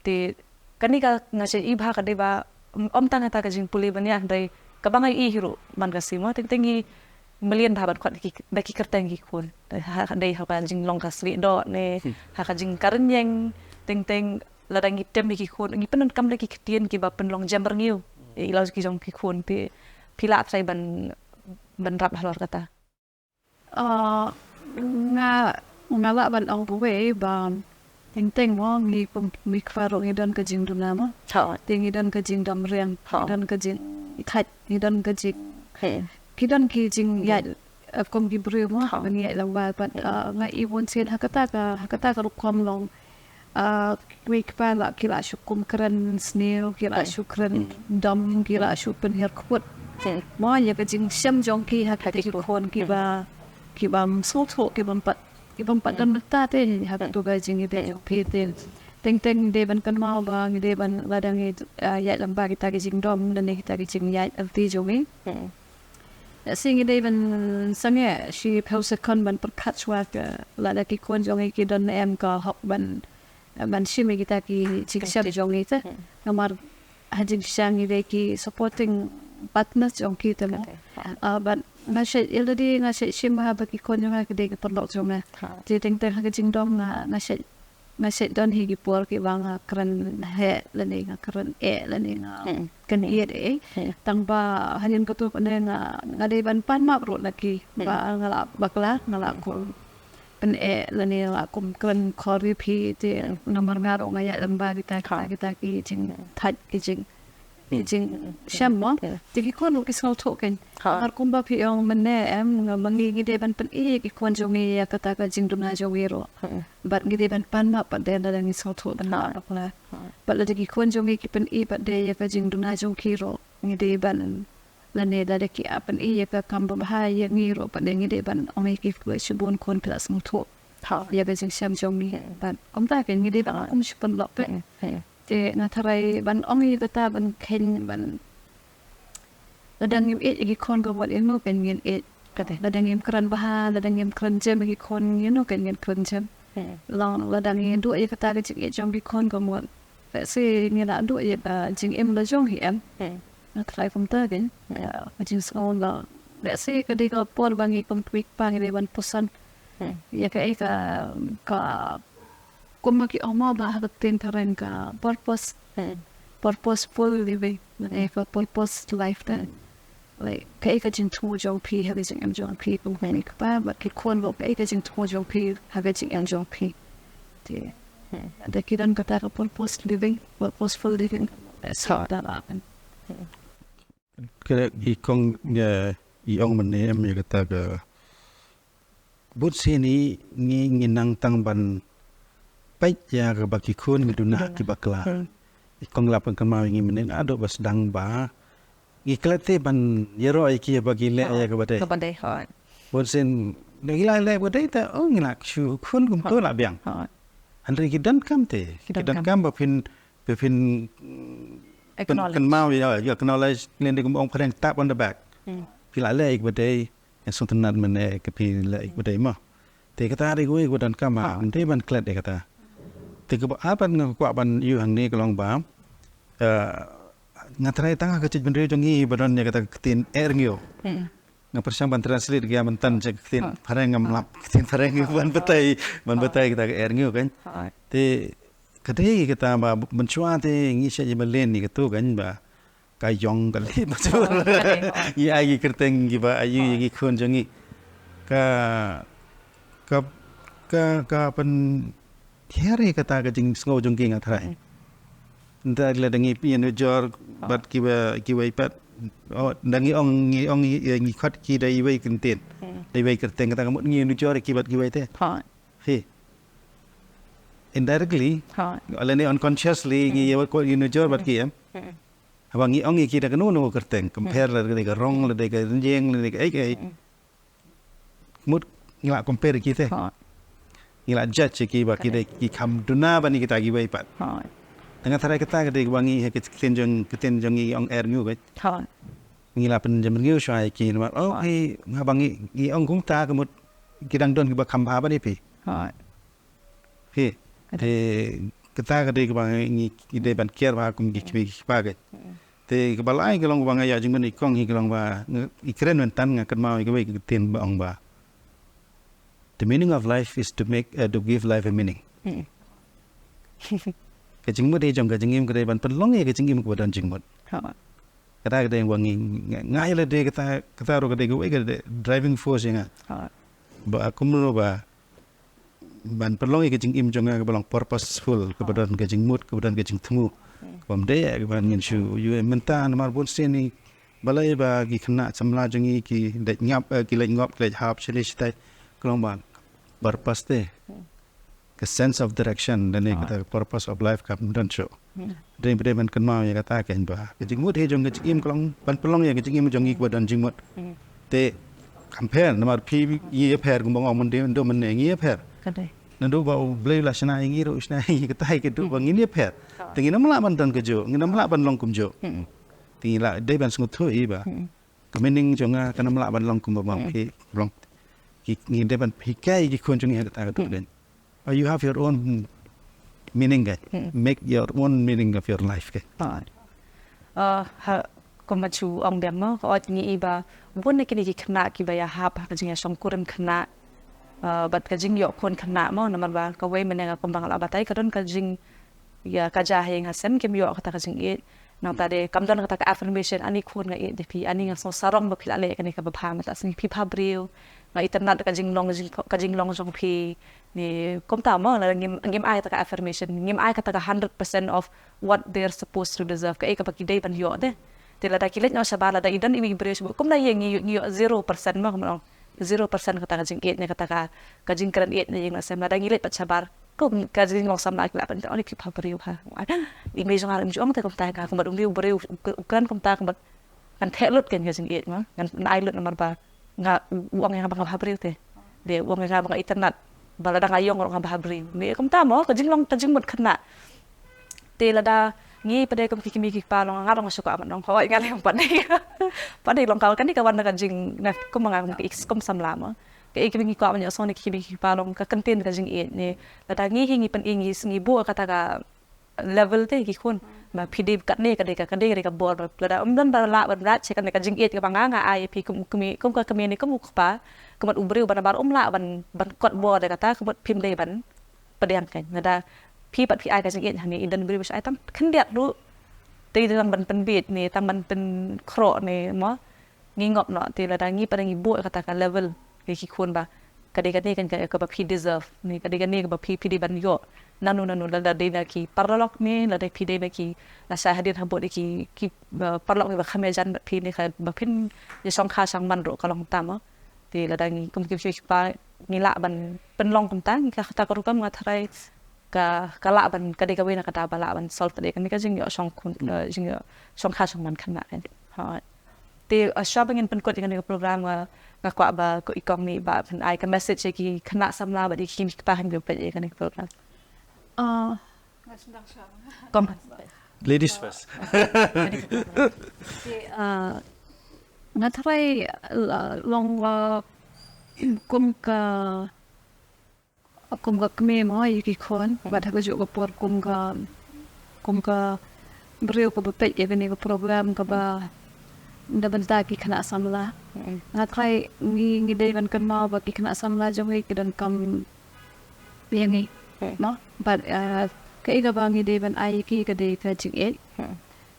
Te kane ka nga shait i bha ka dei ba ym, ym tang kata ka jingpule ban ïa hynrei kaba nga i hi ruh man ka sngi mo teng teng i mlien bha ban khot da ki, da ki kyrteng ki khun. Ha, ha, dei ha ka jinglong ka slieh doh ne ha ka jingkren ïeng teng teng lada ngi tem ïa ki khun ngi pyndonkam da ki ktien kiba pynlong jem byrngiew ïa i lawei ki jong ki khun. Phi, phi lah trai ban, ban rap halor kata. Ah, nga, nga lah ban ong kawei ba teng teng mo ngi kum mei kpa ruh ngi don ka jingduna mo. Te ngi don ka jingdom riang, ngi don ka jingthait, ngi don ka jing, ki don ki jingïaid, eh, kum ki briew mo ban ïaid lang ba, but, ah, nga i bun sien ha kata ka, ha kata ka rukom long. Ah, ki mei ki kpa lah ki lah shu kum kren sniew, ki lah shu kren dom, ki lah shu pynhiar kput mo ïa ka jingshem jong ki ha kita ki khun kiba, kibym sngewthuh, kibym pat, kibym pat don bynta te ha kato ka jingïadei jong phi te. Teng teng ngi dei ban kynmaw ba ngi dei ban lada ngi, ah, ïaid lyngba kita ki jingdom lane kita ki jingïaid lynti jong ngi. Lehse ngi dei ban sangeh shiphew second ban pyrkhat shuwa ka lada ki khun jong ngi ki don ne em ka hok ban, ban shim ïa kita ki jingshem jong ngi te. Namar ha jingshisha ngi dei ki supporting partners jong ki te mo. Ah, but nga shait ïa lade nga shait shim bha ba ki khun jong nga ki dei ki paralok jong nga. Te teng teng ha ka jingdom nga, nga shait nga shait don hi ki por kiba nga kren heh lane nga kren eh lane nga kren ïeit eh. Tang ba hadien kato pat ne nga, nga dei ban pan map ruh na ki ba nga lah bakla, nga lah kum pyneh lane nga lah kum kren khor ïa phi te namar nga ruh nga ïaid lyngba kita, kita, kita ki jingthait ki jing ki jingshem mo. Te ki khun ruh ki sngewthuh kein. Namar kumba phi ong mynne em, nga ma ngi ngi dei ban pyni ïa ki khun jong ngi ïa kata ka jingduna jong ngi ruh. Bad ngi dei ban pan map pat de lada ngi sngewthuh ban map bakla. Bad lada ki khun jong ngi ki pyni pat de ïa ka jingduna jong ki ruh ngi dei ban, lane lada ki ap pyni ïa ka kam babha ïa ngi ruh pat de ngi dei ban ong ïa ki, shibun khun phi la sngewthuh ïa ka jingshem jong ngi. Bad kumta kein ngi dei ban kum shu pynlong pyn Te nga tharai ban ong ïa kata ban kheiñ ban lada ngim ïeit ïa ki khun ka mut ïa ngi kein ngin ïeit. Lada ngim kren bha, lada ngim kren jem ïa ki khun ïa ngi kein ngin kren jem. Long lada ngi duh ïa kata ka jingïeit jong ki khun ka mut. Lehse ngi la duh ïa ka jingim la jong hi em. Nga tharai kumta kein. Ka jingsngew la. Lehse ka dei ka por ba ngi kum ki mei ki kpa ngi dei ban pyrshang ïa kaei ka, ka Kumba ki ong mo ba ha ka ktien phareng ka purpose, purposeful living, eh, ka purpose life te. Like, kaei ka jingthmu jong phi ha ka jingim jong phi kum ki mei ki kpa, bad ki khun ruh kaei ka jingthmu jong phi ha ka jingim jong phi. Te, da ki don kata ka purpose living, purposeful living. That's how that happen. Ka i kong, eh, i ong mynne em ïa kata ka Bun sien ngi, ngi nang tang ban peit ïa kaba ki khun ngi duna kiba kla. I kong la pynkynmaw ïa ngi mynne naduh ba sdang ba ngi klet te ban ïaroh ïa ki ba ki leh ïa kaba dei. Kaba dei, hooid. Bun sien ngi la leh ba dei te, oh, ngi la shu khun kumto la biang. Hynrei ki donkam te, ki donkam ba phin, ba phin, mm, pynkynmaw ïa, ïa acknowledge, lane kum ong phareng tap on the back. Phi la leh ïa kaba dei. Ïa sngewtynnat mynne ka phi leh ïa kaba dei mo. Te kata dei kawei kaba donkam ha, ym dei ban klet ïa kata. Te kaba ar pat nga kwah ban ïoh hangne ka long ba, eh, nga tharai tang ha ka jaitbynriew jong ngi ba don ïa kata ka ktien eh rngiew. Nga pyrshang ban translate ïa ka mynta sha ka ktien phareng, ngam lap ktien phareng ban batai, ban batai kata ka eh rngiew kan. Te ka dei kata ba mynshuwa te ngi shait ïa malen ïa kato kan ba ka ïong ka leh ba ngi ai ki kyrteng kiba aïu ïa ki khun jong ngi. Ka, ka, ka, ka pynhiar ïa kata ka jingsngew jong ki nga tharai. Nda lada ngi ïanujor bad kiba, kiwei pat. Oh, nda ngi ong, ngi ong, ngi, ngi khot ki da iwei kyntien. Da iwei kyrteng, kata ka mut ngi ïanujor ïa ki bad kiwei te. Hi. Indirectly, lane unconsciously, ngi ïa, ko ïanujor bad ki em. Haba ngi ong ïa ki da kano kano ka kyrteng, compare lada ka dei ka rong, lada ka rynïeng, lada ka ei ei. Mut ngi la compare ïa ki te. Ngi la judge ïa ki ba ki dei ki kham duna ban ïa kita kiwei pat. Te nga tharai kata ka dei ba ngi ha ka ktien jong, ktien jong ngi ong eh rngiew beit. Ngi la pynjem rngiew shuwa ïa ki namar, oh, haba ngi, ngi ong kumta ka mut ki dang don kiba kham bha ban ïa phi. Hi. Te kata ka dei kaba ngi, ngi dei ban kiar bha kum ki kmie ki kpa ka. Te kaba lai ka long ba nga ïa jingmut i kong hi ka long ba nga, i kren mynta nga kynmaw ïa kawei ka ktien ba ong ba, "The meaning of life is to make, uh, to give life a meaning." Ka jingmut hi jong ka jingim ka dei ban pynlong ïa ka jingim kaba don jingmut. Kata ka dei ba ngi, nga, nga ïa lade kata, kata ruh ka dei kawei ka dei driving force ïa nga. Ba kumno ba ban pynlong ïa ka jingim jong nga kaba long purposeful, kaba don ka jingmut, kaba don ka jingthmu. Kaba ym dei kaba ngin shu ïoh mynta namar bun sien ngi balei ba ki khynnah samla jong ngi ki leit ngop, eh, ki leit ngop, ki leit hap shane shatai. Ka long ba purpose te. Ka sense of direction lane kata ka purpose of life kam don shuh. Dei ba dei ban kynmaw ïa kata kan ba ka jingmut hi jong ka jingim ka long ban pynlong ïa ka jingim jong ngi kaba don jingmut. Te compare namar phi ngi ïapher kumba nga ong mynta mynne ngi ïapher. Naduh ba U Blei u la shna ïa ngi ruh u shna ïa ngi kata hi ka duh ba ngin ïapher. Te ngin ym lah ban don kajuh, ngin ym lah ban long kumjuh. Te ngi la dei ban sngewthuh hi ba ka meaning jong nga kan ym lah ban long kumba ma phi long. Ki, ngi dei ban hikai ki khun jong ngi ha kata ka duh dei. Uh, you have your own meaning, guys. Make your own meaning of your life, guys. Uh, ha, kumba shu ong biang mo, ka ot ngi i ba bun na kine ki khynnah kiba ïa hap ha ka jingïashongkurim khynnah, uh, bad ka jingïoh khun khynnah mo, namar ba kawei mynne nga kumba nga la batai ka don ka jing ïa ka jia ha ïing ha sem kim ïoh kata ka jingïeit. Nangta de kam don kata ka affirmation, ani khun nga ïeit de phi, ani nga sngew sarong ba phi la leh kane kaba bha, mynta sngi phi bha briew, nga itynnad ka jinglong jing, ka jinglong jong phi. Ni kumta mo, la ngim, ngim ai kata ka affirmation, ngim ai kata ka hundred percent of what they're supposed to deserve, kaei kaba ki dei ban ïoh de. Te lada ki leit noh shabar, lada i don iwei i briew shabar, kumta ïa ngi, ngi ïoh zero percent mo, kumno zero percent kata ka jingïeit ne kata ka, ka jingkren ïeit ne ïing ne sem, lada ngi leit pat shabar. Kum ka jinglong samla ki lah ban ong, "Ni phi bha briew ha." I mei jong nga im ju ong te kumta, nga kumba u briew, u kren kumta kumba kan theh lut kan ka jingïeit mo. Ngan ai lut namar ba nga, u ong ïa nga ba nga bha briew te. De u ong ïa nga ba nga itynnad. Ba lada nga ïong ruh nga bha briew. Ni kumta mo, ka jinglong, ka jingmut khynnah. Te lada ngi pat de kum ki kmie ki kpa long, nga long shu kwah ban ong, hooid nga leh pat de. Pat de long ka, kane ka wan na ka jing, na kum nga kum ki, kum samla mo. Kaei kaba ngi kwah ban ïohsngew na ki kmie ki kpa long ka kyntien ka jingïeit ne. Lada ngi hi ngi pyn-i ngi, ngi buh kata ka level te ki khun. Ba phi dei katne ka dei ka, ka dei ka dei ka bor ba lada ym don ba lah ban rat sha kane ka jingïeit kaba nga nga ai phi kum u kmie, kum ka kmie ne kum u kpa. Ka mut u briew ba nabar um lah ban, ban kot bor de kata, ka mut phim dei ban pdiang kan. Lada phi pat phi ai ka jingïeit hangne, i don briew ba shu ai tang khyndiat ruh. Te i tang ban pynbeit ne, tang ban pynkhroh ne mo. Ngi ngop noh, te lada ngi pat ngi buh kata ka level ïa ki khun ba ka dei kane kan ka, kaba phi deserve ne, ka dei kane kaba phi, phi dei ban ïoh. Nano nano, lada dei na ki paralok ne, lada phi dei na ki, lashai hadien habud ïa ki, ki, uh, paralok ne ba kham ïajan bad phi ne, ka ba phin ïashongkha shongman ruh ka long kumta mo. Te lada ngi kum ki, ki, ki kpa ngi lah ban pynlong kumta, ngi ka kata ka rukom nga tharai ka, ka lah ban, ka dei kawei na kata ba lah ban solve pat de kane ka jingïoh shongkhun, uh, jingïoh shongkha shongman khynnah kan. Hooid. Te, uh, shuwa ba ngin pynkut ïa kane ka program nga, nga kwah ba ko i kong ne i bah phin ai ka message ïa ki khynnah samla bad ïa ki kmie ki kpa hynriew pat ïa kane ka program. Uh, kong. Ladies first. Te, uh, nga tharai, uh, long, uh, kum ka kum ka kmie mo ïa ki khun, bad ha kajuh ka por kum ka, kum ka briew kaba peit ïa kane ka program kaba na bynta ki khynnah samla. Nga trai ngi, ngi dei ban kynmaw ba ki khynnah samla jong ngi ki donkam ïa ngi, mo. Bad kaei kaba ngi dei ban ai ïa ki ka dei ka jingïeit.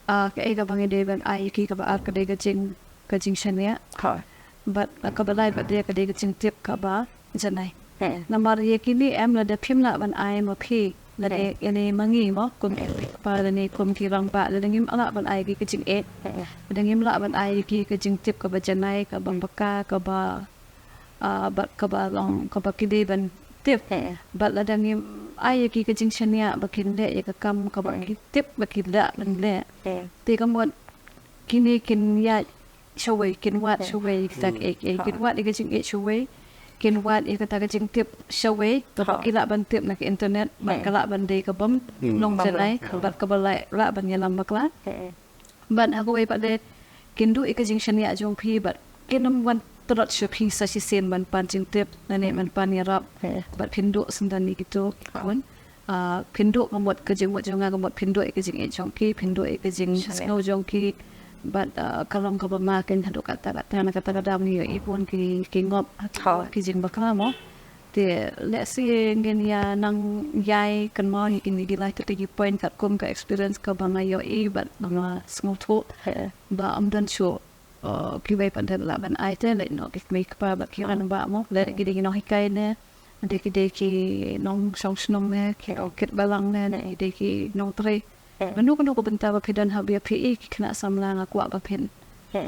Kaei kaba ngi dei ban ai ïa ki kaba ar ka dei ka jing, ka jingshaniah. Bad kaba lai bad dei ka dei ka jingtip kaba janai. Namar ïa kine em lada phim lah ban ai ma phi, lada ïa ne ma ngi mo, kum ki kpa lane kum ki rangbah, lada ngim lah ban ai ïa ki ka jingïeit, lada ngim lah ban ai ïa ki ka jingtip kaba janai, kaba paka, kaba bad kaba long kaba ki dei ban tip. Bad lada ngim ai ïa ki ka jingshaniah ba kin leh ïa ka kam kaba ki tip ba ki lah ban leh, te ka mut kine kin ïaid shawei, kin wad shawei kita, kin wad ïa ka jingïeit shawei, kin wad ïa kata ka jingtip shawei kaba ki lah ban tip na ka internet, bad ka lah ban dei ka bym long janai, bad kaba lah ban ïalam bakla. Bad ha kawei pat de kin duh ïa ka jingshaniah jong phi, bad kin ym wan tlot sha phi sa shisien ban pan jingtip lane ban pan ïarap. Bad phin duh syndon ïa kito khun. Phin duh ka mut, ka jingmut jong nga ka mut phin duh ïa ka jingïeit jong ki, phin duh ïa ka jingsngew jong ki. Bad ka long kaba ma kein haduh katta katta, na kata ka daw ngi ïohi bun ki, ki ngop ki jingbakla mo. Te lehse ngin ïa nang ïai kynmaw ïa kine ki lai tylli ki point katkum ka experience kaba nga ïohi bad ba nga sngewthuh ba ym don shuh kiwei pat de lah ban ai te leit noh ki kmie ki kpa bad ki rangbah mo, lada ki dei ki nonghikai ne, lada ki dei ki nongshong shnong ne, ki nongkit balang ne, lada ki dei ki nongtrei. Kano kano ka bynta ba phi don ha ba phi i ki khynnah samla, nga kwah ba phin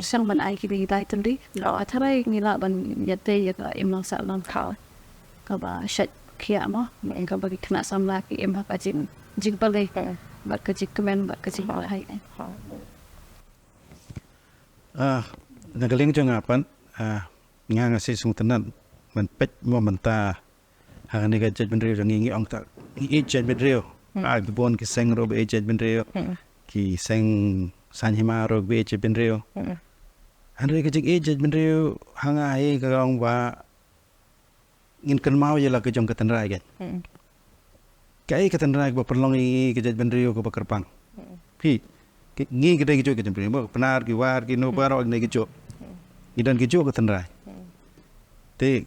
shang ban ai kine ki lai tylli. Nga tharai ngi lah ban ïatei ïa ka imlang sahlang kaba shait khiah mo, kaba ki khynnah samla ki im ha ka jing, jingpalei bad ka jingkmen bad ka jingpalei. Ah, na ka liang jong nga pat, ah, nga nga sngewtynnat ban peit mo mynta ha kane ka jaitbynriew jong ngi, ngi ong ta ngi ïeit jaitbynriew. Ah, ki bun ki seng ruh ba ïeit jaitbynriew. Ki seng saiñ hima ruh ba ïeit jaitbynriew. Hynrei ka jingïeit jaitbynriew ha nga hi ka ong ba ngin kynmaw ïa la ka jong ka tynrai kein. Kaei ka tynrai kaba pynlong ïa ngi ka jaitbynriew kaba kyrpang. Phi, ngi ki dei ki juh ka jaitbynriew, ba Pnar, ki War, kino baroh ngi dei ki juh. Ngi don ki juh ka tynrai. Te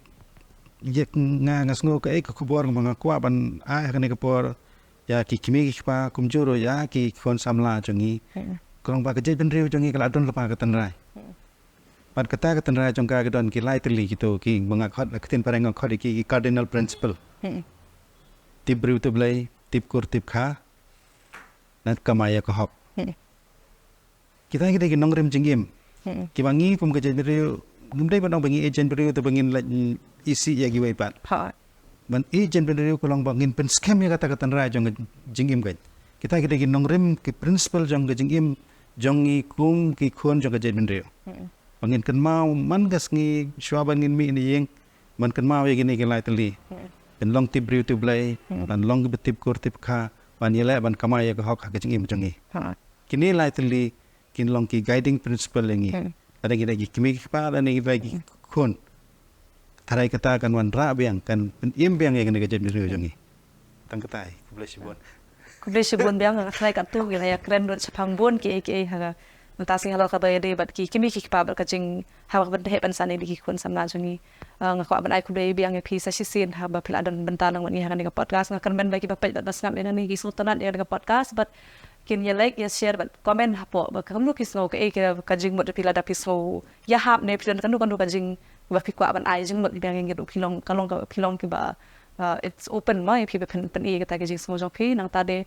ïa nga, nga sngew kaei ka khubor kaba nga kwah ban ai ha kane ka por ïa ki kmie ki kpa kumjuh ruh ïa ki khun samla jong ngi. Ka long ba ka jaitbynriew jong ngi ka la don lypa ka tynrai. Bad kata ka tynrai jong ka ka don ki lai tylli kito kiba nga khot, ka ktien phareng nga khot ïa ki, ki cardinal principle. Tip briew tip Blei, tip kur tip kha, bad kamai ïa ka hok. Kita ki dei ki nongrim jingim kiba ngi kum ka jaitbynriew ngim dei ban ong ba ngi ïeit jaitbynriew te ba ngin leit isih ïa kiwei pat. Ban ïeit jaitbynriew ka long ba ngin pynskhem ïa kata ka tynrai jong ka jingim kein. Kita ki dei ki nongrim, ki principle jong ka jingim jong ngi kum ki khun jong ka jaitbynriew. Ba ngin kynmaw man ka sngi shuwa ban ngin mih na ïing, ban kynmaw ïa kine ki lai tylli. Ban long tip briew tip Blei, ban long kiba tip kur tip kha, ban ïaleh ban kamai ïa ka hok ha ka jingim jong ngi. Kine lai tylli kin long ki guiding principle ïa ngi. Lada ngi dei ki kmie ki kpa, lada ngi dei ki khun. Tharai kata kan wanrah biang, kan pynim biang ïa kane ka jaitbynriew jong ngi. Tang katai, khublei shibun. Khublei shibun biang, nga tharai katto ngi la ïakren ruh shaphang bun kiei kiei ha ka, mynta sngi halor kaba ïadei bad ki kmie ki kpa bad ka jing, haba pyntheh pynsani ïa ki khun samla jong ngi. Nga kwah ban ai khublei biang ïa phi sa shisien haba phi la don bynta lang bad ngi ha kane ka podcast. Nga kyrmen ba kiba peit bad ba sngap ïa kane ki sngewtynnat ïa kane ka podcast bad kin ïa like, ïa share bad comment hapoh ba kumno ki sngew, kaei ka jingmut jong phi lada phi sngew ïahap ne phi don kano kano ka jing ba phi kwah ban ai jingmut biang ïa ngi ruh, phi long, ka long, phi long kiba, it's open ma ïa phi ba phin pyni kata ka jingsngew jong phi. Nangta de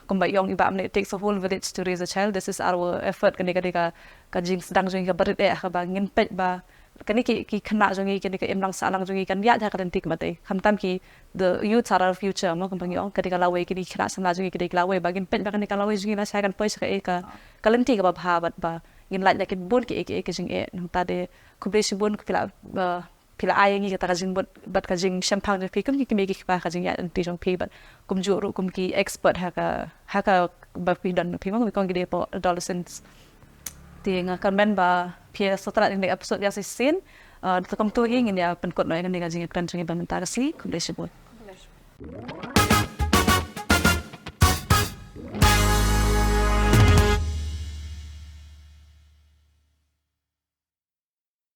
kumba ong i Bah Mane, it takes a whole village to raise a child. This is our effort. Kane ka dei ka, ka jingsdang jong ngi kaba rit eh, kaba ngin peit ba kane ki, ki khynnah jong ngi, kane ka imlang sahlang jong ngi kan ïaid ha ka lynti kaba dei. Khamtam ki, the youths are our future, mo, kumba ngi ong, ka dei ka lawei, kine ki khynnah samla jong ngi ki dei ki lawei, ba ngin peit ba kane ka lawei jong ngi lashai kan poi sha kaei ka, ka lynti kaba bha bad ba ngin lait na ki bun kiei kiei ki jingeh. Nangta de khublei shibun, phi la, phi la ai ïa ngi kata ka jingmut bad ka jingshemphang jong phi kum ki kmie ki kpa, ka jingïaid lynti jong phi bad kumjuh ruh kum ki expert ha ka, ha kaba phi don, phi ma, kong ki dei hapoh adolescents. Te nga kyrmen ba phi ïa sngewtynnat ïa kane ka episode ïa sa shisien. Te kumto hi ngin ïa pynkut noh ïa kane ka jingïakren jong ngi ba mynta ka sngi. Khublei shibun.